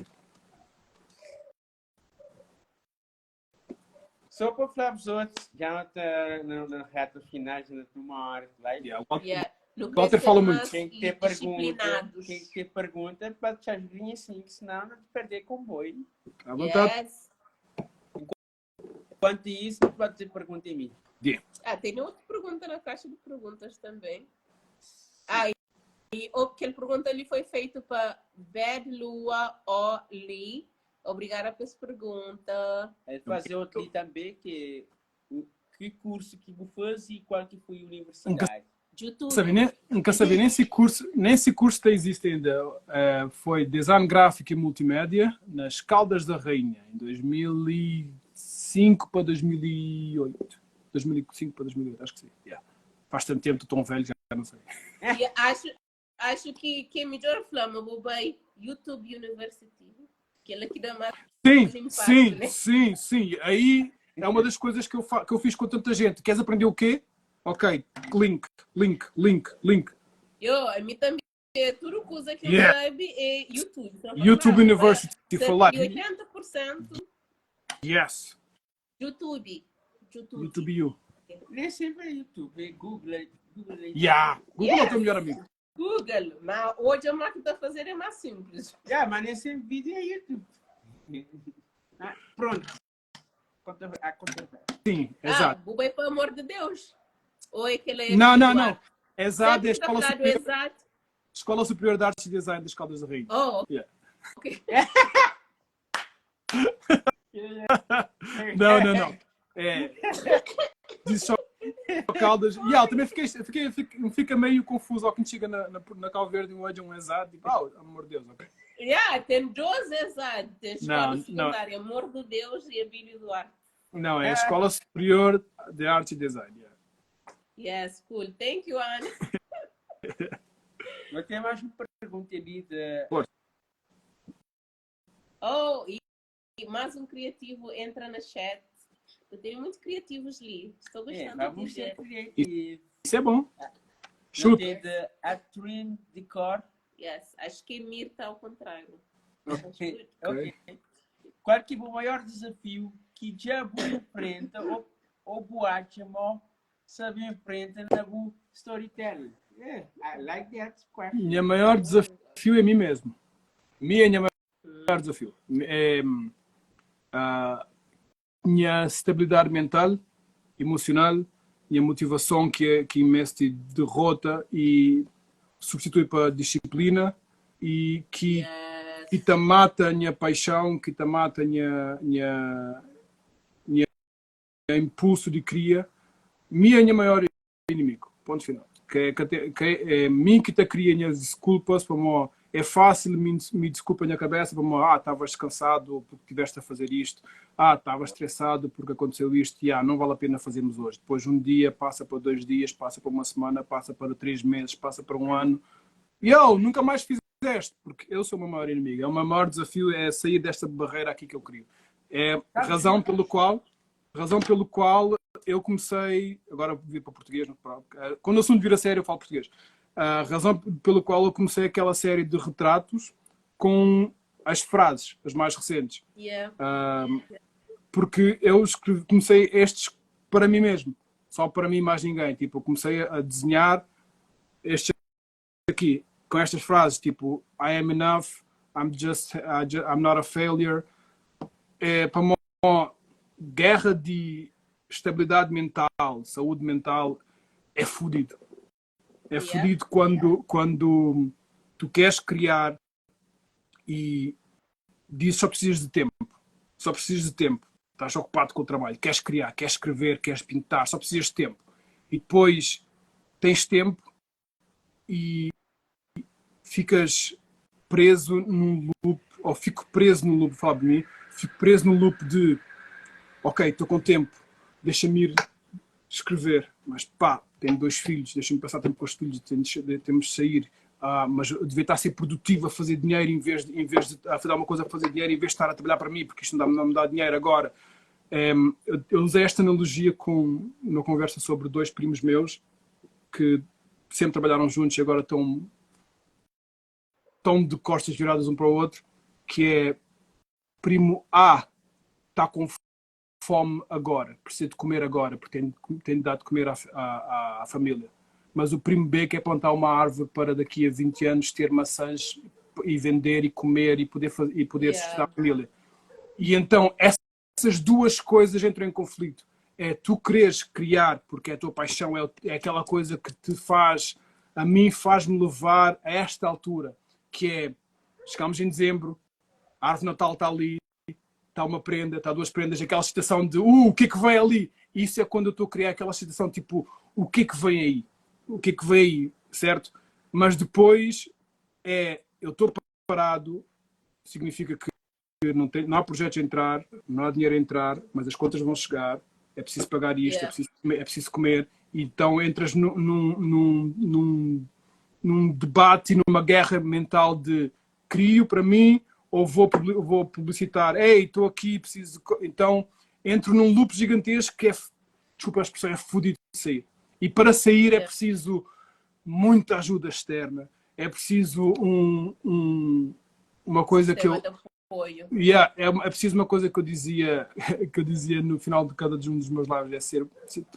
Só para falar para os outros, já está na reta final, já está uma hora de live. Yeah, o Walter, Yeah. No Walter fala muito. Quem ter pergunta, disciplinados. quem ter pergunta, pode deixar as linhas assim, senão não te perder comboio. À vontade. Yes. Enquanto isso, pode ter pergunta em mim. Yeah. Ah, tem outra pergunta na caixa de perguntas também. Ah, e o que ele pergunta ali foi feito para Bad Lua O Lee. Obrigada pela pergunta. É fazer outro ali também, que o que curso que você fez e qual que foi a universidade? YouTube. Sabe, nem, nunca sabia nem se curso, nem se curso existe ainda. Foi Design Gráfico e Multimédia nas Caldas da Rainha, em 2005 para 2008. 2005 para 2008, acho que sim. Yeah. Faz tanto tempo, estou tão velho, já não sei. E acho que é melhor falar, mas vou bem YouTube University, que ela que dá mais Sim, impacto, sim, né? sim, sim. Aí é uma das coisas que eu fiz com tanta gente. Queres aprender o quê? Ok, link, link, link, link. Eu, a mim também, tudo coisa que eu sabe é YouTube. Então, YouTube claro, University for life. 80% Yes. YouTube. YouTube. YouTube U. Nem sempre é YouTube, é Google. Google. Yeah. Google é o Yes. teu melhor amigo. Google, mas hoje a máquina está a fazer é mais simples. Yeah, mas nem sempre vídeo é YouTube. Ah, pronto. A controvérsia. Sim, Ah, exato. bu bai pa amor de Deus. Ou é que ele é Não, não, não. Duarte? Exato, Sempre é a está Escola falado Superior, exato. Escola Superior de Artes e Design das Caldas da Rainha. Oh, Yeah. ok. Não, não, não. É. Disse só Caldas. E yeah, também fiquei, fiquei, fiquei, fica meio confuso ao que chega na, na, na Cabo Verde e um olha um exato. Tipo, oh, amor de Deus, ok. Yeah, tem dois exato. Tem escola Não, não. secundária, Amor de Deus e Abílio Duarte. Não, é a Escola Superior de Arte e Design. Yeah. Yes, cool. Thank you, Ana. Eu tenho mais uma pergunta ali de. Oh, e mais um criativo entra na chat. Eu tenho muitos criativos ali. Estou É, gostando de vamos ver. ser criativos. Isso é bom. Eu Chuta. tenho de Atrin Decor. Yes, acho que é Mirta ao contrário. Mas Ok. good. Ok. Qual que é o maior desafio que já bu enfrenta ou, ou bu acha mo sabe enfrenta na bu storytelling? Yeah, I like that question. Minha maior desafio é mim mesmo. Minha, minha maior desafio. É a minha estabilidade mental, emocional, minha motivação que é que me derrota e substitui para disciplina e que Yes. que te mata a minha paixão, que te mata a minha, minha, minha impulso de cria. Minha minha maior inimigo. Ponto final. Que, que, que é mim que te cria minhas desculpas para mo, é fácil me, me desculpa na cabeça para mo, ah, estavas cansado porque tiveste a fazer isto, ah, estavas estressado porque aconteceu isto, e ah, não vale a pena fazermos hoje. Depois um dia passa para 2 dias, passa para uma semana, passa para 3 meses, passa para um ano. E eu nunca mais fizeste, porque eu sou o meu maior inimigo. É o meu maior desafio é sair desta barreira aqui que eu crio. É a razão pelo qual, razão pelo qual eu comecei, agora vou vir para português, não, quando o assunto vira sério eu falo português. A razão pelo qual eu comecei aquela série de retratos com as frases, as mais recentes. Yeah. Porque eu escrevi, comecei estes para mim mesmo, só para mim mais ninguém. Tipo, eu comecei a desenhar estes aqui, com estas frases, tipo, I am enough, I'm just, I ju I'm not a failure. É para uma guerra de estabilidade mental, saúde mental, é fodido. É Yeah. fodido quando tu queres criar e dizes só precisas de tempo. Só precisas de tempo. Estás ocupado com o trabalho, queres criar, queres escrever, queres pintar, só precisas de tempo. E depois tens tempo e ficas preso num loop, ou fico preso no loop, falo de mim, fico preso no loop de ok, estou com tempo, deixa-me ir escrever, mas pá, tenho 2 filhos, deixa-me passar tempo com os filhos, temos de sair, mas eu devia estar a ser produtivo a fazer dinheiro em vez de a fazer alguma coisa a fazer dinheiro, em vez de estar a trabalhar para mim, porque isto não me dá dinheiro agora. Eu usei esta analogia numa conversa sobre 2 primos meus que sempre trabalharam juntos e agora estão de costas viradas um para o outro, que é primo A está com fome agora, precisa de comer agora, porque tem de dar de comer à família. Mas o primo B quer plantar uma árvore para daqui a 20 anos ter maçãs e vender e comer e poder sustentar a família. E então essas duas coisas entram em conflito. É tu quereres criar, porque é a tua paixão, é aquela coisa que te faz, a mim faz-me levar a esta altura, que é, chegamos em dezembro, a árvore de Natal está ali, está uma prenda, está 2 prendas, aquela situação de, o que é que vem ali? Isso é quando eu estou a criar aquela situação, tipo, o que é que vem aí? O que é que vem aí, certo? Mas depois, eu estou preparado, significa que não há projetos a entrar, não há dinheiro a entrar, mas as contas vão chegar, é preciso pagar isto, é preciso comer, então entras num debate e numa guerra mental de crio para mim ou vou publicitar, ei, estou aqui, preciso de então entro num loop gigantesco que é, desculpa a expressão, é fodido de sair. E para sair é preciso muita ajuda externa, é preciso uma coisa que eu Sistema de apoio. Yeah, é uma, é preciso uma coisa que eu dizia, que eu dizia no final de cada um dos meus lives, é ser,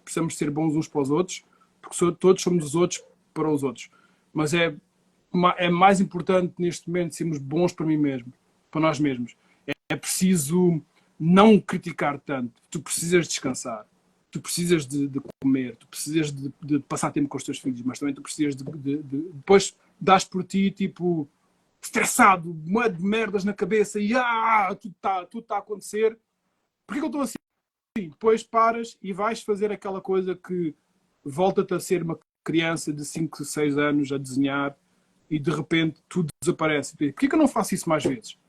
precisamos ser bons uns para os outros, porque todos somos os outros para os outros. Mas é mais importante neste momento sermos bons para mim mesmo, para nós mesmos. É preciso não criticar tanto. Tu precisas descansar, tu precisas de, de comer, tu precisas de, de, passar tempo com os teus filhos, mas também tu precisas de, de, de depois dás por ti tipo estressado, uma de merdas na cabeça e ah, tudo está tudo tá a acontecer. Porquê que eu estou assim? Depois paras e vais fazer aquela coisa que volta-te a ser uma criança de 5, 6 anos a desenhar e de repente tudo desaparece. Porquê que eu não faço isso mais vezes?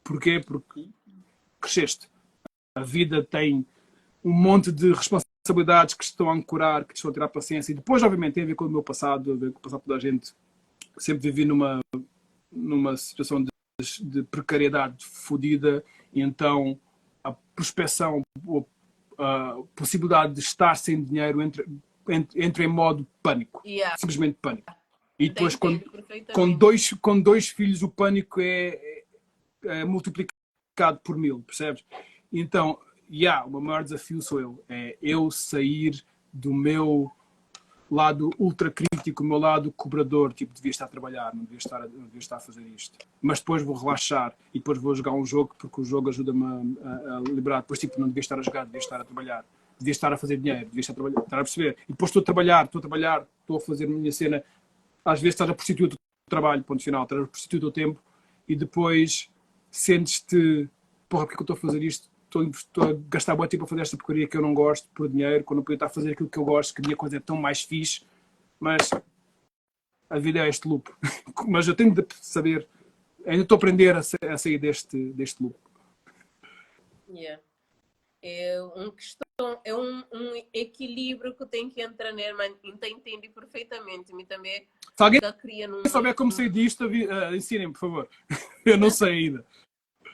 Porquê? Porque cresceste. A vida tem um monte de responsabilidades que estão a ancorar, que te estão a tirar paciência. E depois, obviamente, tem a ver com o meu passado, a ver com o passado da gente. Sempre vivi numa, numa situação de, de precariedade fodida, e então a prospeção, a possibilidade de estar sem dinheiro entra, entra em modo pânico. Yeah. Simplesmente pânico. E depois, com, com, dois, com dois filhos, o pânico é, é, é multiplicado por mil, percebes? Então, yeah, o meu maior desafio sou eu. É eu sair do meu lado ultra crítico, o meu lado cobrador, tipo, devia estar a trabalhar, não devia estar a, não devia estar a fazer isto. Mas depois vou relaxar e depois vou jogar um jogo porque o jogo ajuda-me a, a, a liberar. Depois, tipo, não devia estar a jogar, devia estar a trabalhar, devia estar a fazer dinheiro, devia estar a trabalhar, estar a perceber. E depois estou a trabalhar, estou a trabalhar, estou a fazer a minha cena. Às vezes estás a prostituir o teu trabalho, ponto final, estás a prostituir o teu tempo e depois sentes-te, porra, porque é que eu estou a fazer isto? Estou, estou a gastar bué tempo a fazer esta porcaria que eu não gosto por dinheiro, quando eu podia estar a fazer aquilo que eu gosto, que a minha coisa é tão mais fixe, mas a vida é este loop. Mas eu tenho de saber, ainda estou a aprender a, a sair deste, deste loop. Yeah. É um questão, é um, um equilíbrio que tem que entrar nele, mas então entendi perfeitamente. Me também Se alguém num... souber como sair disto, uh, ensinem-me, por favor. Eu não sei ainda.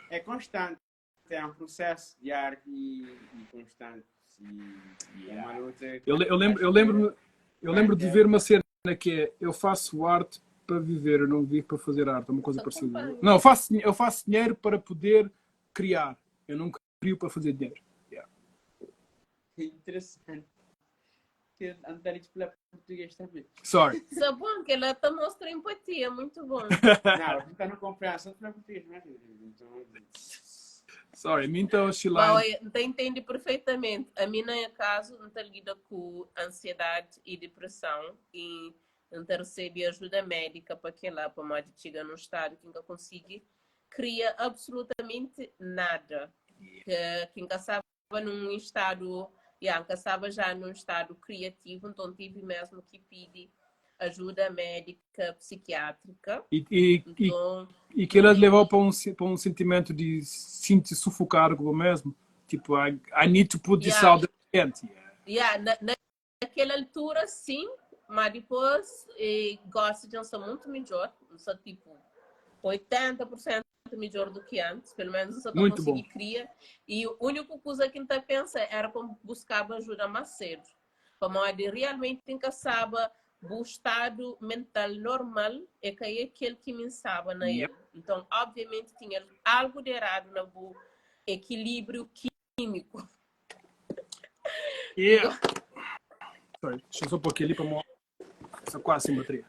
É constante, é um processo diário e, e constante. E, é uma luta. Eu, eu lembro, eu lembro, eu lembro de ver uma cena que é eu faço arte para viver, eu não vivo para fazer arte, é uma coisa parecida. Não, eu faço, eu faço dinheiro para poder criar. Eu não crio para fazer dinheiro. Yeah. Interessante. Andar a português também. Sorry. Só bom que ela te mostra empatia, muito bom. Não, está no compreensão para português, mas então... Sorry, mim então oscilar. Então entende perfeitamente. A mim, no caso, não está lida com ansiedade e depressão e não recebe ajuda médica para que lá, para mais chega num estado que nunca consegue cria absolutamente nada. Que, que estava num estado, yeah, estava já num estado criativo, então tive mesmo que pedir ajuda médica, psiquiátrica. E, e, então, e, e que ela levou para um, para um sentimento de se sufocar com o mesmo. Tipo, I, I need to put this yeah. out there. Yeah. Yeah, na, naquela altura, sim, mas depois eh, gosto de ser muito melhor, só tipo 80% melhor do que antes, pelo menos eu muito consegui criar. E o único coisa que a pensa era como buscava ajuda mais cedo. Como realmente tem que saber o estado mental normal é que é aquele que me sabe na ele. Então, obviamente, tinha algo de errado no equilíbrio químico. Yeah. Sorry, deixa eu só pôr aqui ali para mostrar. Quase sem bateria.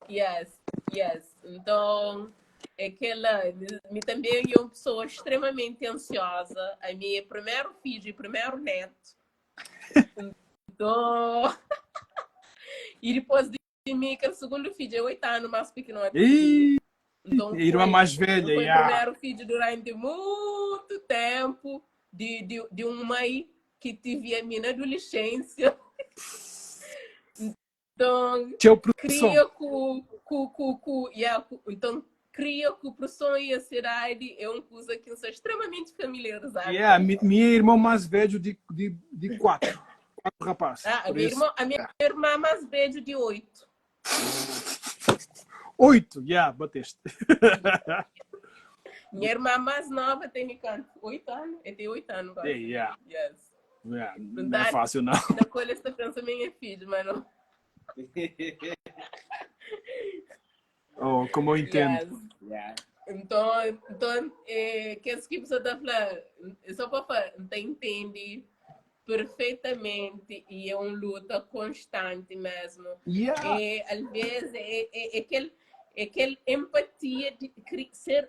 Yes. Então, é aquela. Me também é uma pessoa extremamente ansiosa. A minha primeiro filho e primeiro neto. Então. E depois de mim, que é o segundo filho é 8 anos mais pequeno. Ih, então, irmã mais velha, foi yeah. o primeiro filho durante muito tempo de, de, de uma mãe que tive a minha adolescência. Então, cria com, com, com, com, yeah, com, então, cria com pressão e ansiedade é uma coisa que eu sou extremamente familiarizada. Yeah, minha irmã mais velha de, de, de quatro. Quatro rapazes. Ah, a, minha irmã, a minha irmã mais velha de oito. Oito, yeah, bateste. Minha irmã mais nova tem quanto? 8 anos? Eu tenho 8 anos agora. Yeah. Yes. Yeah, não é fácil, não. Da colha esta pensa minha filha, mas não. Oh, como eu entendo. Yes. Yeah. Então, então é, que que você está falando, só para falar, então entende perfeitamente e é uma luta constante mesmo. E, às vezes, é, é, é aquele, é aquele empatia de ser.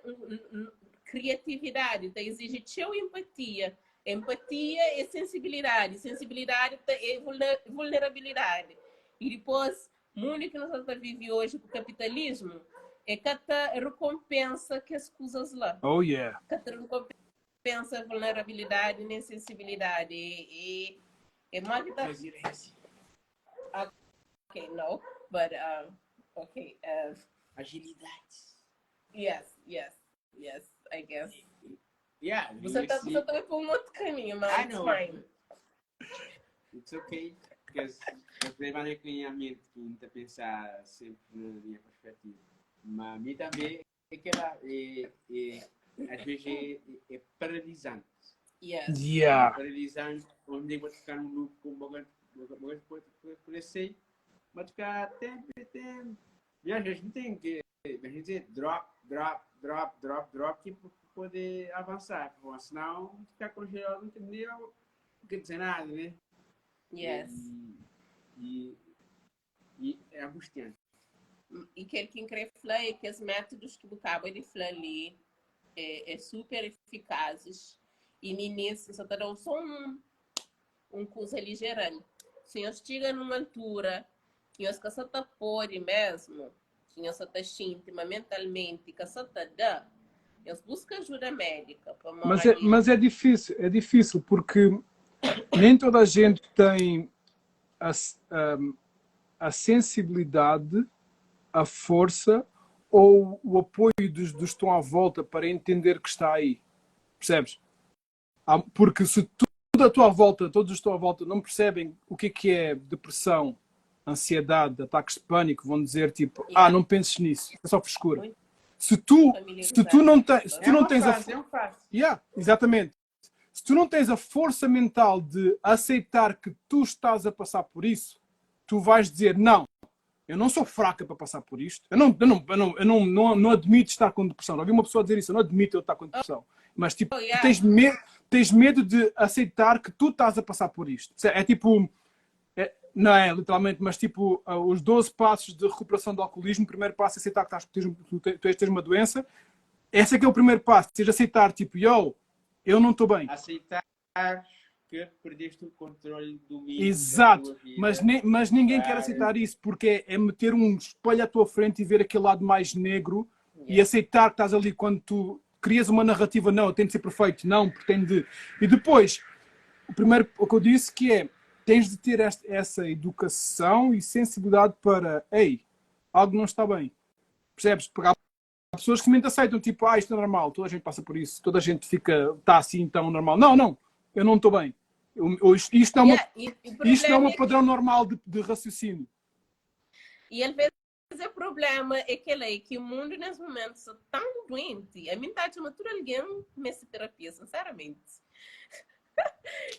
Kriatividadi ta iziji txeu enpatia. Empatia é sensibilidadi, sensibilidadi ta é vulnerabilidadi. I dipôs, mundu ki nu sta ta vive oji ku kapitalismu é ka ta rekonpensa kes kuzas la. Oh yeah. Ka ta rekonpensa vulnerabilidadi nen sensibilidadi. E é mal ki ta. Resiliência. Ok, no, but um, ok. Agilidade. Yes, yes, yes, I guess. Yeah, Você tá, você tá para um outro caminho, mas I it's know. fine. It's okay, because o problema é que minha mente que tá pensar sempre na minha perspectiva. Mas a mim também é que ela é, é, às vezes é paralisante. Yes. Yeah. Paralisante, onde eu vou ficar num loop com boca, boca, boca, boca, crescer, mas ficar tempo e tempo. E às vezes não tem que, a gente dizer drop, drop, drop, drop, drop, tipo, poder avançar, porque senão ficar congelado não tem nem o que dizer nada, né? Yes. E, e, e é angustiante. E kel ki N krê fla é kes métodus ki bu kaba di fla li é, é super efikazes e minis, N sa ta da-u só un, un kuza li jeral. Si nhos txiga nun altura ki nhos ka sa ta pode mésmu, ki nhos sa ta xinti ma mentalmenti ka sa ta da, nhos buska ajuda médika Mas é, pamodi mas é difícil, é difícil porque nem toda a gente tem a, a, a sensibilidade, a força ou o apoio dos, dos que estão à volta para entender que está aí. Percebes? Porque se tudo à tua volta, todos os que estão à volta não percebem o que é que é depressão, ansiedade, ataques de pânico, vão dizer tipo, ah, não penses nisso, é só frescura. Se tu, se tu não tens, se tu É não uma tens a fase, é uma fase. Yeah, exatamente. Se tu não tens a força mental de aceitar que tu estás a passar por isso, tu vais dizer não, eu não sou fraca para passar por isto, eu não, eu não, eu não, eu não, não, não admito estar com depressão. Ouvi uma pessoa dizer isso, eu não admito eu estar com depressão. Mas tipo, Oh, yeah. tu tens, me tens medo de aceitar que tu estás a passar por isto. É tipo, é, não é literalmente, mas tipo, os 12 passos de recuperação do alcoolismo, o primeiro passo é aceitar que estás, tens, tu tens, tens uma doença. Esse é que é o primeiro passo, seja aceitar, tipo, yo, eu não estou bem. Aceitar que perdeste o controle do domínio da Exato, tua vida. mas, ne, mas ninguém quer Claro. aceitar isso, porque é, é meter um espelho à tua frente e ver aquele lado mais negro e Yeah. aceitar que estás ali quando tu crias uma narrativa, não, eu tenho de ser perfeito, não, porque tenho de. E depois, o primeiro, o que eu disse que é, tens de ter esta, essa educação e sensibilidade para, ei, algo não está bem. Percebes? Porque há pessoas que simplesmente aceitam, tipo, ah, isto é normal, toda a gente passa por isso, toda a gente fica, está assim tão normal. Não, não, eu não estou bem. Eu, eu, isto, isto não é uma, Yeah, e, e o isto não é problema um é que, padrão normal de, de raciocínio. e às vezes o problema é que, é que o mundo nesse momento está tão doente. A mim está a chamar tudo alguém nessa terapia, sinceramente.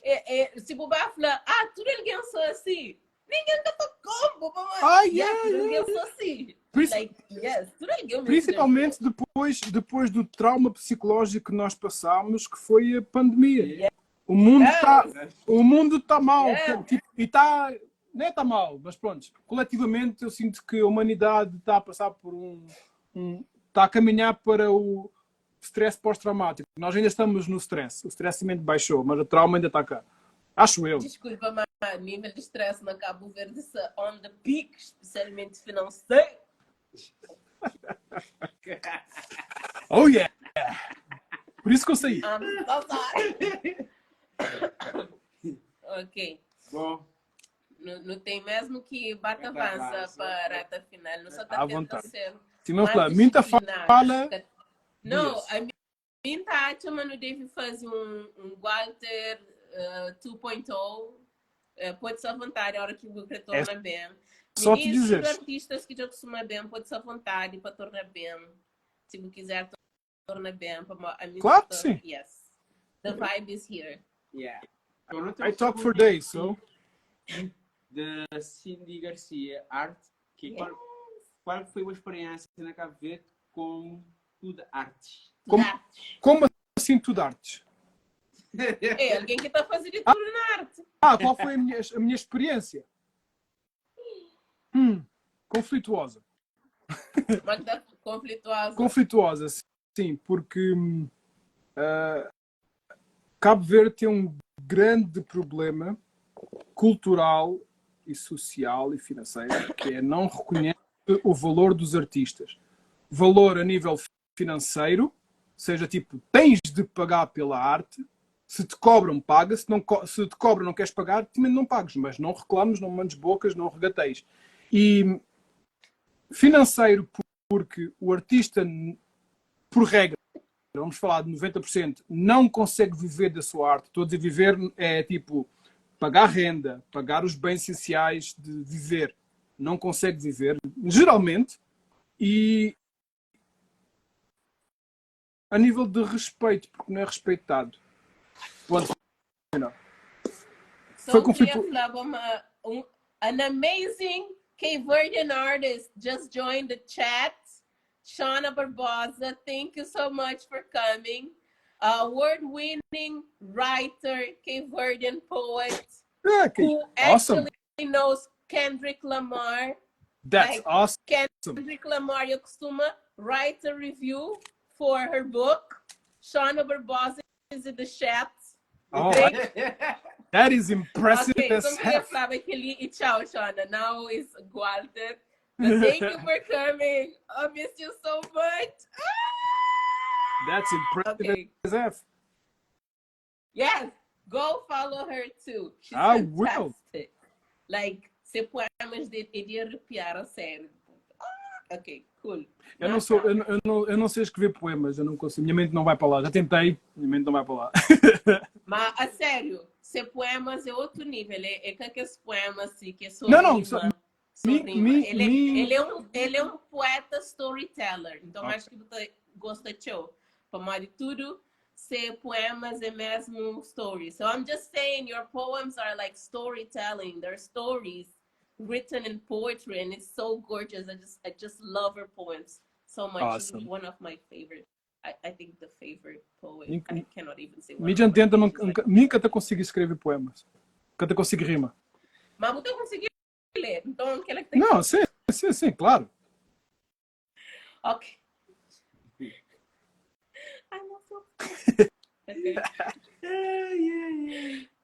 É, é, se o falar, ah, tudo alguém só assim. Ninguém tá como, Ah, yeah, yeah, tudo yeah. alguém só assim. Princi- Like, yes, tudo alguém nessa Principalmente depois, depois do trauma psicológico que nós passámos, que foi a pandemia. O mundo está o mundo tá mal, Yeah. tipo, e está nem está mal, mas pronto, coletivamente eu sinto que a humanidade está a passar por um, um está a caminhar para o stress pós-traumático. Nós ainda estamos no stress, o stress simplesmente baixou, mas o trauma ainda está cá. Acho eu. Desculpa, mas nível de stress na Cabo Verde está on the peak, especialmente financeiro. Oh yeah! Por isso que eu saí. I'm so sorry. Ok. Bom, Não, não tem mesmo que bata Bata avança avança. para a reta final. Não só À está tentando vontade. ser Se não mais falar, muita disciplinados. fala. Não, Dias. a mim tá mas não deve fazer um, um Walter 2.0. Pode-se à vontade a hora que você torna bem. Só te Ministro dizeres. artistas que já costuma bem, pode-se à vontade para tornar bem. Se você quiser tornar bem, para a mim Claro que sim. Yes. The vibe is here. yeah. Então, não I trouxe talk for days, so. Da Cindy Garcia Arte, que Yes. qual, qual foi a experiência na Cabo Verde com tudo arte? Como- Arte. Como assim tudo artes? É, alguém que está fazendo de tudo na arte. Ah, qual foi a minha, a minha experiência? Conflituosa. Mas tá conflituosa. Conflituosa, sim, porque Cabo Verde tem um grande problema cultural e social e financeiro, que é não reconhece o valor dos artistas. Valor a nível financeiro, seja tipo, tens de pagar pela arte, se te cobram, paga, se, não, se te cobram não queres pagar, também não pagues, mas não reclames, não mandes bocas, não regateis. E financeiro porque o artista, por regra, vamos falar de 90%, não consegue viver da sua arte. Estou a dizer viver é tipo pagar renda, pagar os bens essenciais de viver. Não consegue viver, geralmente, e a nível de respeito, porque não é respeitado. Ponto final. So, Foi conflito. Um, an amazing Cape Verdean artist just joined the chat. Shauna Barbosa, thank you so much for coming. Award-winning writer, Cape Verdean poet, yeah, okay. who awesome. actually knows Kendrick Lamar. That's like, awesome. Kendrick Lamar costuma write a review for her book. Shauna Barbosa is in the chat. Oh, that is impressive okay, as so heck. E tchau, Shauna. Now it's Gualter. But thank you for coming. I miss you so much. Ah! That's impressive okay. as F. Yes, go follow her too. She's I fantastic. will. Like, se poemas de, é de arrepiar a sério. Ah, ok, cool. Eu não, sou, eu, eu, não, eu não sei escrever poemas, eu não consigo. Minha mente não vai para lá. Já tentei, minha mente não vai para lá. Mas, a sério, se poemas é outro nível. É, é que aqueles poemas assim, que é só Não, não, rima, só, só mi, rima. Mi, ele, mi... Ele, é um, ele é um poeta storyteller. Então, Ok. acho que você gosta de show. Para de tudo, se poemas é mesmo story. So I'm just saying your poems are like storytelling. They're stories written in poetry and it's so gorgeous. I just love her poems so much. Awesome. She's one of my favorite. I think the favorite poet. Nunca- I cannot even say one Mi of my tenta, favorites. nunca, nunca te consegui escrever poemas. Nunca te consegui rima. Mas você conseguiu ler. Então, aquela que tem. Não, sim, claro. Ok. Ai, nossa. Ok.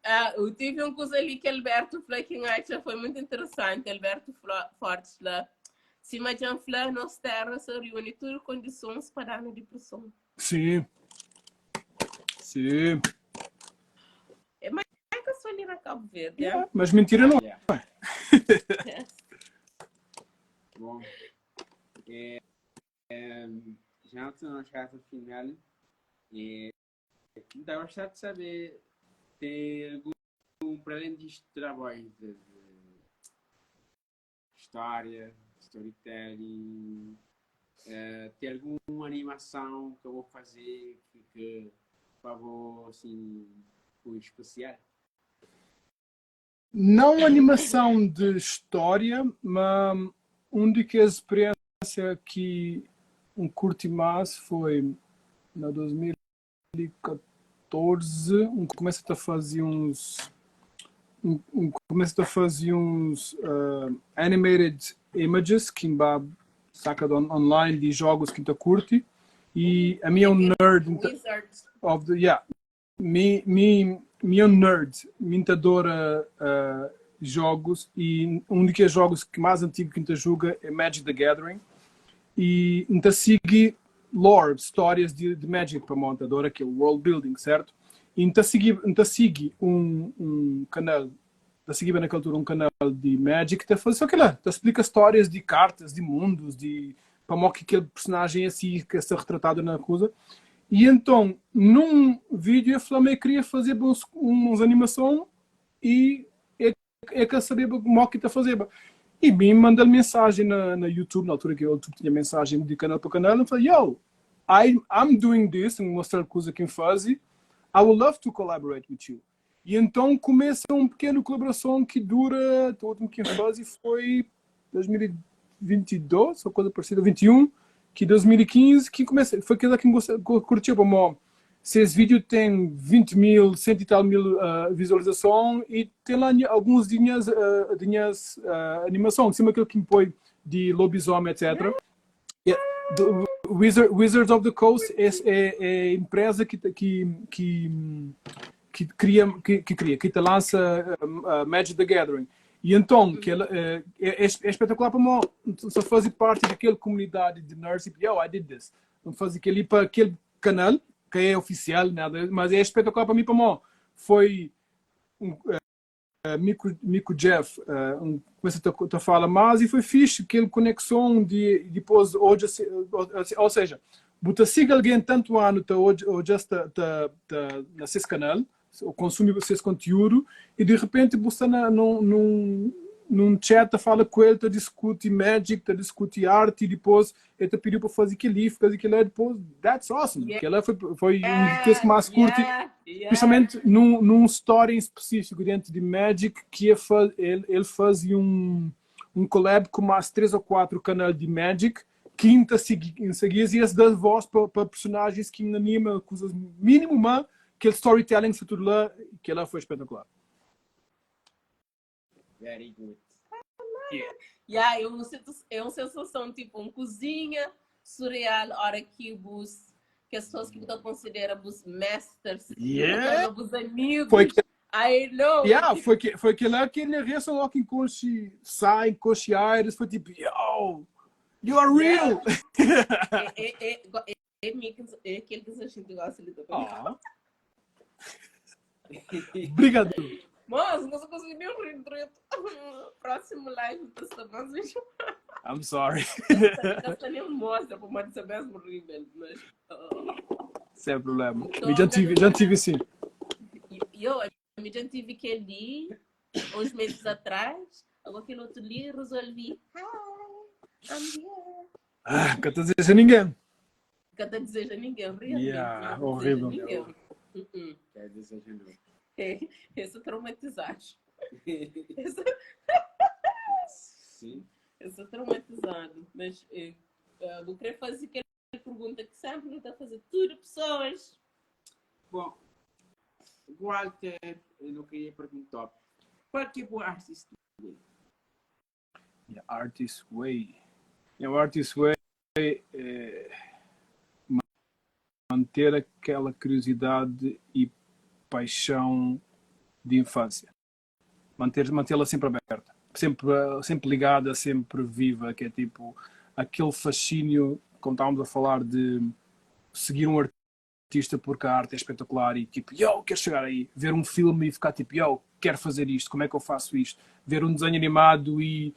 Ah, eu tive um curso ali que Alberto falou que acha foi muito interessante. Alberto Fortes lá. Se imagina falar nos terras se reúne tudo condições para dar na depressão. Sim. É mais que só ali na Cabo Verde. Yeah, mas mentira não é. Yeah. Bom, já estamos na reta final. Então, gostaria de saber, tem algum, para além disto, trabalho de história, storytelling, tem alguma animação que eu vou fazer que para assim, o especial? Não animação de história, mas um de que a experiência que um curti mais foi na 2014, um começa a fazer uns um começa a fazer uns animated images que saca online de jogos que tu curte e a minha é um nerd Wizard. Of the, yeah, mi é um nerd, mi adora jogos e um dos jogos que mais antigo que te joga é Magic the Gathering e então sigue lore, histórias de Magic para monta, adora aquele world building, certo? E então sigue um canal, então sigue naquela altura um canal de Magic que te faz só aquilo, te explica histórias de cartas, de mundos, de para que aquele personagem é assim que é retratado na coisa. E então, num vídeo, eu falei que queria fazer uns animação e é que eu sabia como é que está a fazer. E me mandou mensagem na YouTube, na altura que o YouTube tinha mensagem de canal para canal, eu falei: "Yo, I'm doing this", mostrar coisa que faz, "I would love to collaborate with you." E então começa uma pequena colaboração que dura, o último que faz foi 2022, ou coisa parecida, 21, que 2015, que começa, foi aquele que me curtiu, bom, se esse vídeo tem 20 mil, cento e tal mil visualização e tem lá alguns dinhas animação, em cima aquilo que me põe de lobisomem, etc. Yeah. Wizard, Wizards of the Coast é, é, é empresa que, que, que, que cria, que, que cria, que te lança Magic the Gathering. E então, que ela, é, é, é espetacular para mim, só fazer parte daquela comunidade de nerds, tipo, yo, I did this. Não fazer aquele para aquele canal, que é oficial, nada, mas é espetacular para mim, para mim. Foi um, Mico, Mico Jeff, um, começa a, a falar mais e foi fixe aquele conexão de depois hoje, ou seja, você siga alguém tanto ano tá hoje hoje está tá tá nesse canal, consome esse conteúdo e de repente você na num, num num chat fala com ele, tá discute Magic, tá discute arte e depois ele te pediu para fazer aquele, fazer aquilo, depois that's awesome. Yeah. Aquela foi foi um dos que mais curte. Yeah. Principalmente num, num story em específico dentro de Magic, que ele, ele, ele fazia um, um collab com mais três ou quatro canais de Magic, quinta em seguida, e esse dá voz para personagens que anima, coisas mínimo, mas aquele storytelling, se tudo lá, que lá foi espetacular. Very good. Yeah. Yeah, eu sinto, é uma sensação tipo uma cozinha surreal, hora que bus que as pessoas que você considera os masters, yeah. os amigos. Foi que, I know. Yeah, foi que foi que lá que ele reação logo em Conchi sai, em Conchi Aires, foi tipo, yo, you are real. Yeah. é, é, é, é, é, é aquele que a gente gosta de oh. Obrigado. Mas não consegui nem rir direito. Próximo live, tá mais I'm sorry. Essa nem mostra para uma dessa mesmo horrível, mas. Sem problema. Então, já tive, já tive sim. Eu, eu já tive que ali, uns meses atrás, agora aquele outro li, resolvi. Hi, I'm here. Ah, nunca te deseja ninguém. Nunca te deseja ninguém, realmente. Yeah, horrível. Ninguém. Uh -uh. Quer deseja não. Esse traumatizado. Esse... Sim. Esse traumatizado. Mas uh, vou querer fazer aquela pergunta que sempre está a fazer tudo, pessoas. Bom, Walter, eu não queria perguntar. Qual que é o artist way? Yeah, artist way. Yeah, o artist way é manter aquela curiosidade e paixão de infância. Manter, mantê-la sempre aberta, sempre, sempre ligada, sempre viva, que é tipo aquele fascínio, como estávamos a falar, de seguir um artista porque a arte é espetacular e tipo, yo, quero chegar aí, ver um filme e ficar tipo, yo, quero fazer isto, como é que eu faço isto? Ver um desenho animado e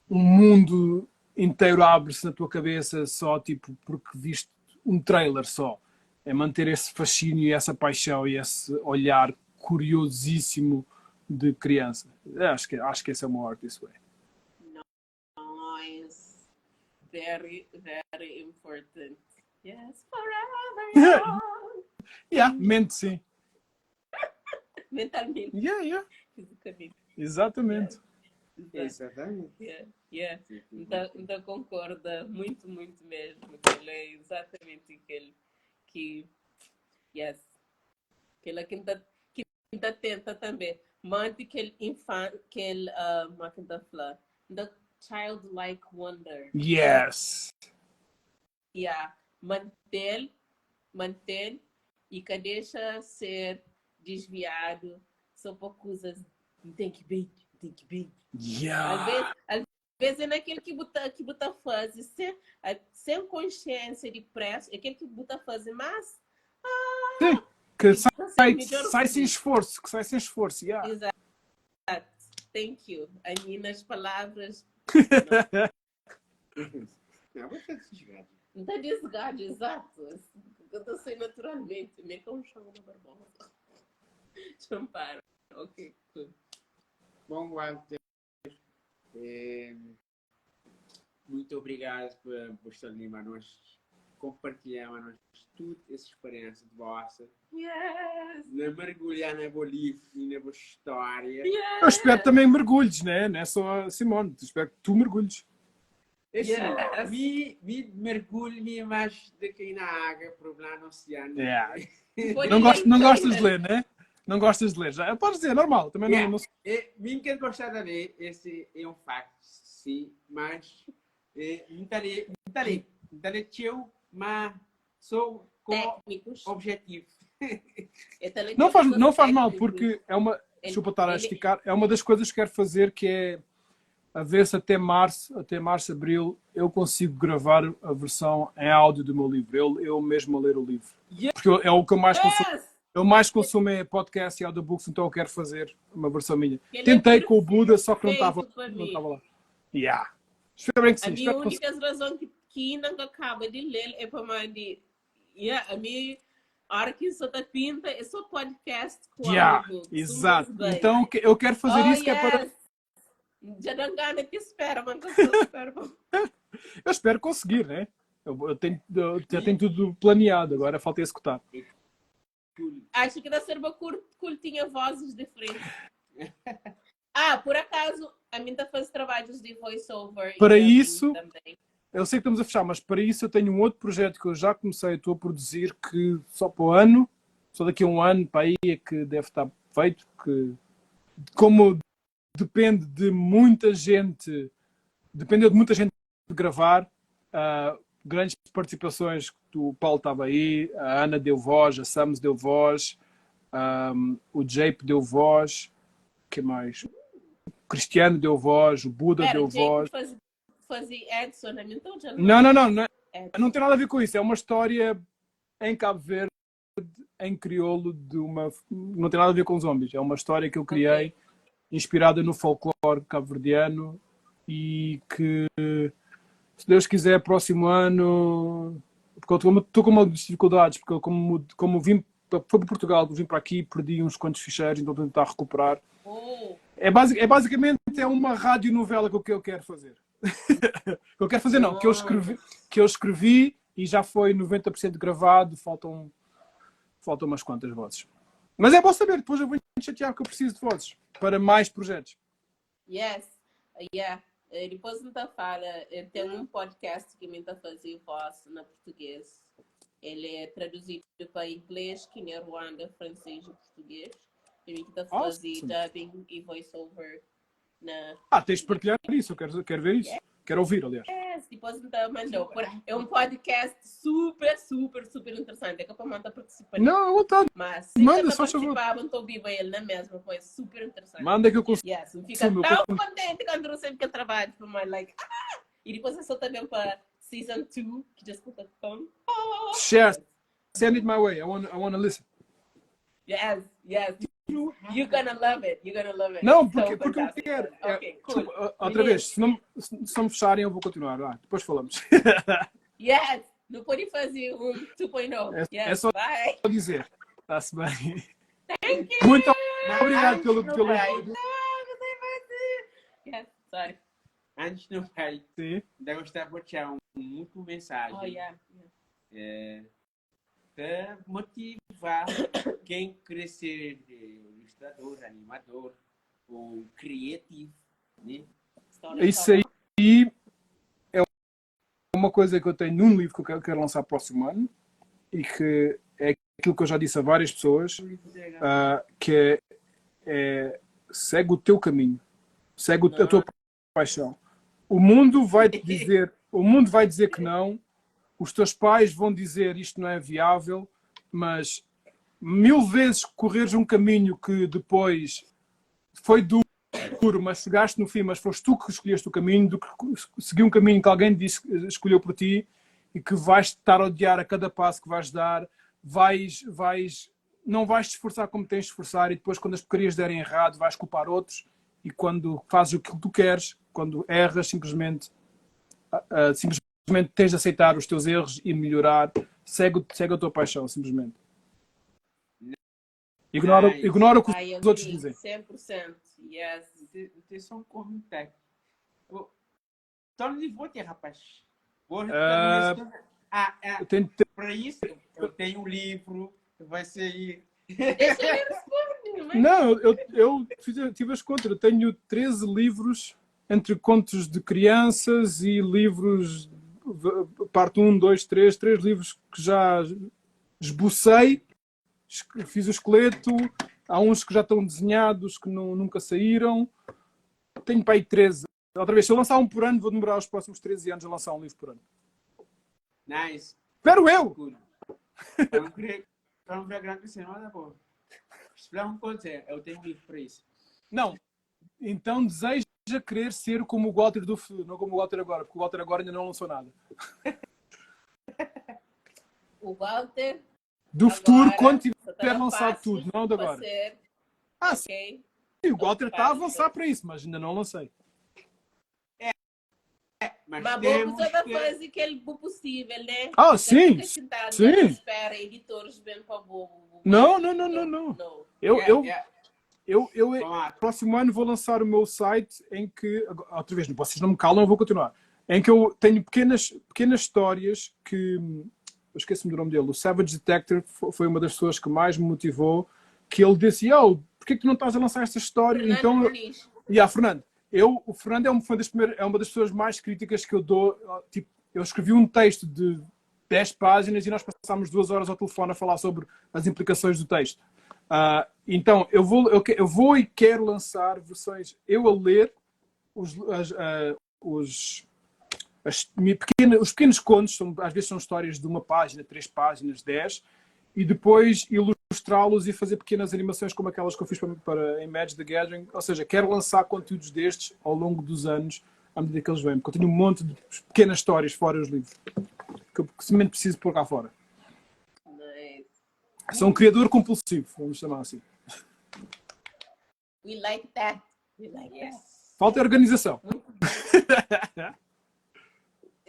um mundo inteiro abre-se na tua cabeça só tipo porque viste um trailer só. É manter esse fascínio e essa paixão e esse olhar curiosíssimo de criança. Eu acho que esse é o meu artist way. Nice. Very, very important. Yes, forever young. Yeah, mente sim. Mentalmente, fisicamente. Exatamente. Exato. Exatamente. Yeah. Então, então concorda muito, muito mesmo. Que ele é exatamente aquele que, yes, aquele que que tá tenta também. Mante aquele infante, aquele, como é que tá falando? The childlike wonder. Yes. Yeah. Manter, manter e que deixa ser desviado só por coisas tem que bem, tem que bem. Às vezes, às vezes é naquele que bota fazer sem, sem consciência de preço, é aquele que bota fazer, mas Sim, que sai, sai sem esforço, que sai sem esforço. Yeah. Exato. Thank you. A mim, nas palavras. Não, você é desgado. Não está desgado, exato. Eu estou sem naturalmente. Me com um chão na barbosa. Champaro. Ok, cool. Bom, Walter, muito obrigado por estar ali nós compartilhar toda essa experiência de vossa. Yes. Na mergulhar na boa livro e na boa história. Yes. Eu espero também mergulhes, né? Não é só a Simone. Espero que tu mergulhes. Esse, Yes. me mergulho mais do que na água, por lá no oceano. Yeah. Foi Não, gosto, não bem, gostas de ler, né? Não gostas de ler. Já, podes dizer, é normal. Também Yeah. não, não É, mim quer gostar de ler, esse é um facto, sim, mas é, não tá ali, não tá ali. N ta lé txeu, má sô ku Téknikus. objetivu. El ta lé Não txeu faz, pessoas não faz mal, téknikus. porque é uma. Ele, Desculpa estar a ele, esticar, é uma das coisas que quero fazer que é a ver se até março, abril, eu consigo gravar a versão em áudio do meu livro, eu mesmo a ler o livro. Porque é o que eu mais consumo. Yes! Eu mais consumo é podcast e audiobooks, então eu quero fazer uma versão minha. Ele é Tentei com o Buda, só que não estava perfeito para não mim. estava lá. Yeah. Espero bem que A sim, minha espero que única razão que ainda não acaba de ler é para mandar. Yeah, a minha a hora que só tá pinta é só podcast com Yeah, audiobooks. exato. Um bem. Então eu quero fazer Oh, isso que é para. yes! Já não gana que espera, mas que eu só espero. Eu espero conseguir, né? Eu já tenho tudo planeado, agora falta executar. Acho que da Serba Cool tinha vozes diferentes. Ah, por acaso, a mim tá fazendo trabalhos de voice-over. e Para dubbing isso- Também. Eu sei que estamos a fechar, mas para isso eu tenho um outro projeto que eu já comecei, estou a produzir, que só para o ano, só daqui a um ano para aí é que deve estar feito, que como depende de muita gente, dependeu de muita gente de gravar, grandes participações, o Paulo estava aí, a Ana deu voz, a Sams deu voz, o Jape deu voz, o que mais? O Cristiano deu voz, o Buda Pera, deu Jake voz. fazia Edson, a mim então já Não, não, não, não, Edson. não tem nada a ver com isso. É uma história em Cabo Verde, em crioulo, de uma. Não tem nada a ver com zombies. É uma história que eu criei, Ok. inspirada no folclore cabo-verdiano e que, se Deus quiser, próximo ano. Porque eu estou com umas dificuldades, porque eu como vim, fui para Portugal, vim para aqui, perdi uns quantos ficheiros, então estou a tentar recuperar. Oh, É, basicamente é uma radionovela que eu quero fazer. Que eu quero fazer não, que eu escrevi e já foi 90% gravado, faltam umas quantas vozes. Mas é bom saber, depois eu vou te chatear que eu preciso de vozes para mais projetos. yes, yeah. Depois não tá fala, tem um podcast que me tá fazendo voz na português. Ele é traduzido para inglês, Kinyarwanda, francês e português. E me tá fazendo Awesome. dubbing e voiceover na Ah, tens de partilhar isso, eu quero ver isso. Quero ouvir, aliás. Yes, depois então mandou. É um podcast super, super, super interessante. É que eu mando participar. Não, à vontade. Mas se Manda, eu só favor. participar, não estou viva ele na mesma. Foi super interessante. Manda que eu consigo. Yes, fica eu tão contente quando eu recebo que eu trabalho para my like, ah! E depois eu sou também para season 2, que já escuta tão. Oh! Share. Send it my way. I want to listen. Yes. You're gonna love it. You're gonna love it. Não, It's so porque eu fantastic. quero. É, Ok, cool. desculpa, outra vez, se não me fecharem, eu vou continuar. Ah, depois falamos. Yes, não pode fazer um 2.0. É, Yes, é só bye. dizer. Está-se bem. Thank you. Muito obrigado Não pelo. vai. Yes, sorry. Antes não vai, Sim. ainda gostava de deixar muito mensagem. Oh, yeah. É, para motivar quem quer ser ilustrador, animador ou criativo, né? Isso aí é uma coisa que eu tenho num livro que eu quero lançar próximo ano e que é aquilo que eu já disse a várias pessoas, que é segue o teu caminho, segue a tua paixão. O mundo vai te dizer, o mundo vai dizer que não, os teus pais vão dizer isto não é viável, mas mil vezes correres um caminho que depois foi duro, mas chegaste no fim, mas foste tu que escolheste o caminho, do que seguir um caminho que alguém disse, escolheu por ti e que vais estar a odiar a cada passo que vais dar, não vais te esforçar como tens de esforçar e depois quando as porcarias derem errado vais culpar outros e quando fazes o que tu queres, quando erras, simplesmente tens de aceitar os teus erros e melhorar. Segue a tua paixão, simplesmente. Ignora, Nice. ignora o que I os outros agree, dizem. 100%. Yes. Tem só um comentário. Tô no livro, rapaz. Vou Ah, ah, Eu tenho para isso, eu tenho um livro, vai sair. Deixa ele responder. Mas Não, eu tive as contas. Eu tenho 13 livros entre contos de crianças e livros, parte 1, 2, 3, três livros que já esbocei, fiz o esqueleto, há uns que já estão desenhados que não, nunca saíram. Tenho para aí 13. Outra vez, se eu lançar um por ano, vou demorar os próximos 13 anos a lançar um livro por ano. Nice. Espero eu! Cool. Não queria, não ver grande cena, pô. Espera um pouco, eu tenho um livro para isso. Não. Então deseja querer ser como o Walter do futuro, não como o Walter agora, porque o Walter agora ainda não lançou nada. O Walter Do agora, futuro, quando só tá tiver na lançado fase tudo, não de para agora. ser, Ah, sim, ok? o Walter está a avançar para isso, mas ainda não lancei. Mas, Mas bom, temos você vai que... fazer aquele possível, né? Ah, Você sim, fica sentado sim. na espera, editores vêm para o Não, não, não, não, não. Não. Eu, Yeah, eu, yeah. eu, Vamos lá. próximo ano vou lançar o meu site em que, outra vez, vocês não me calam, eu vou continuar, em que eu tenho pequenas, pequenas histórias que, eu esqueço-me do nome dele, o Savage Detector foi uma das pessoas que mais me motivou, que ele disse, oh, porquê que tu não estás a lançar esta história? Fernando então, Muniz. Yeah, Fernando, eu, o Fernando é, um, foi das primeiras, é uma das pessoas mais críticas que eu dou. Tipo, eu escrevi um texto de 10 páginas e nós passámos 2 horas ao telefone a falar sobre as implicações do texto. Então, eu vou, eu, eu vou e quero lançar versões, eu a ler os, as, os, as, minha pequena, os pequenos contos, são, às vezes são histórias de uma página, 3 páginas, 10, e depois ilustrá-los e fazer pequenas animações como aquelas que eu fiz para em Magic the Gathering. Ou seja, quero lançar conteúdos destes ao longo dos anos, à medida que eles vêm, porque eu tenho um monte de pequenas histórias fora os livros, que eu simplesmente preciso pôr cá fora. Nice. Sou um criador compulsivo, vamos chamar assim. We like that. We like Yes. Falta organização. that.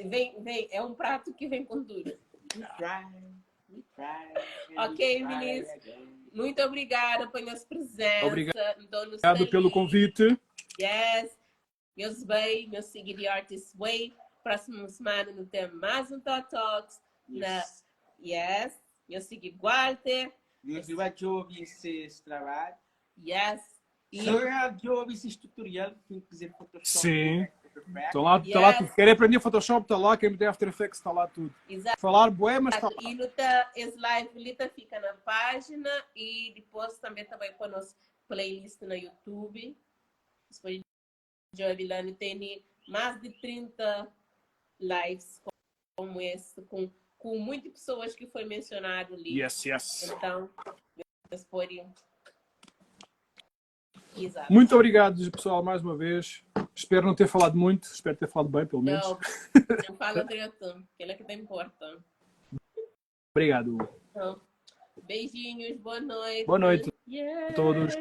Vem, vem, é um prato que vem com tudo. We try, we try, and Ok, we try meninos. again. Muito obrigada pela sua presença. Obrigado Então, nos Obrigado pelo ali. convite. Yes. Meus bem, meu seguir The Artist Way. Próxima semana não tem mais um Thought Talks. Yes. Yes. Eu segui Walter. Deus vai te ouvir esse trabalho. Yes. E Se eu ouvir esse tutorial, quem quiser Photoshop. Sim. After Effects. Está lá, tá lá Yes. tudo. Querem aprender Photoshop, está lá. Quem tem After Effects, está lá tudo. Exato. Falar bué, mas está lá. E no tá, esse live ali tá fica na página e depois também também com a nossa playlist no YouTube. Depois de Vilani tem mais de 30 lives como esse, com muitas pessoas que foi mencionado ali. Yes, yes. Então, vocês podem. Exato. Muito obrigado, pessoal, mais uma vez. Espero não ter falado muito, espero ter falado bem, pelo menos. Não, não fala direto, que é que te importa. Obrigado. Então, beijinhos, boa noite. Boa noite Yeah. a todos.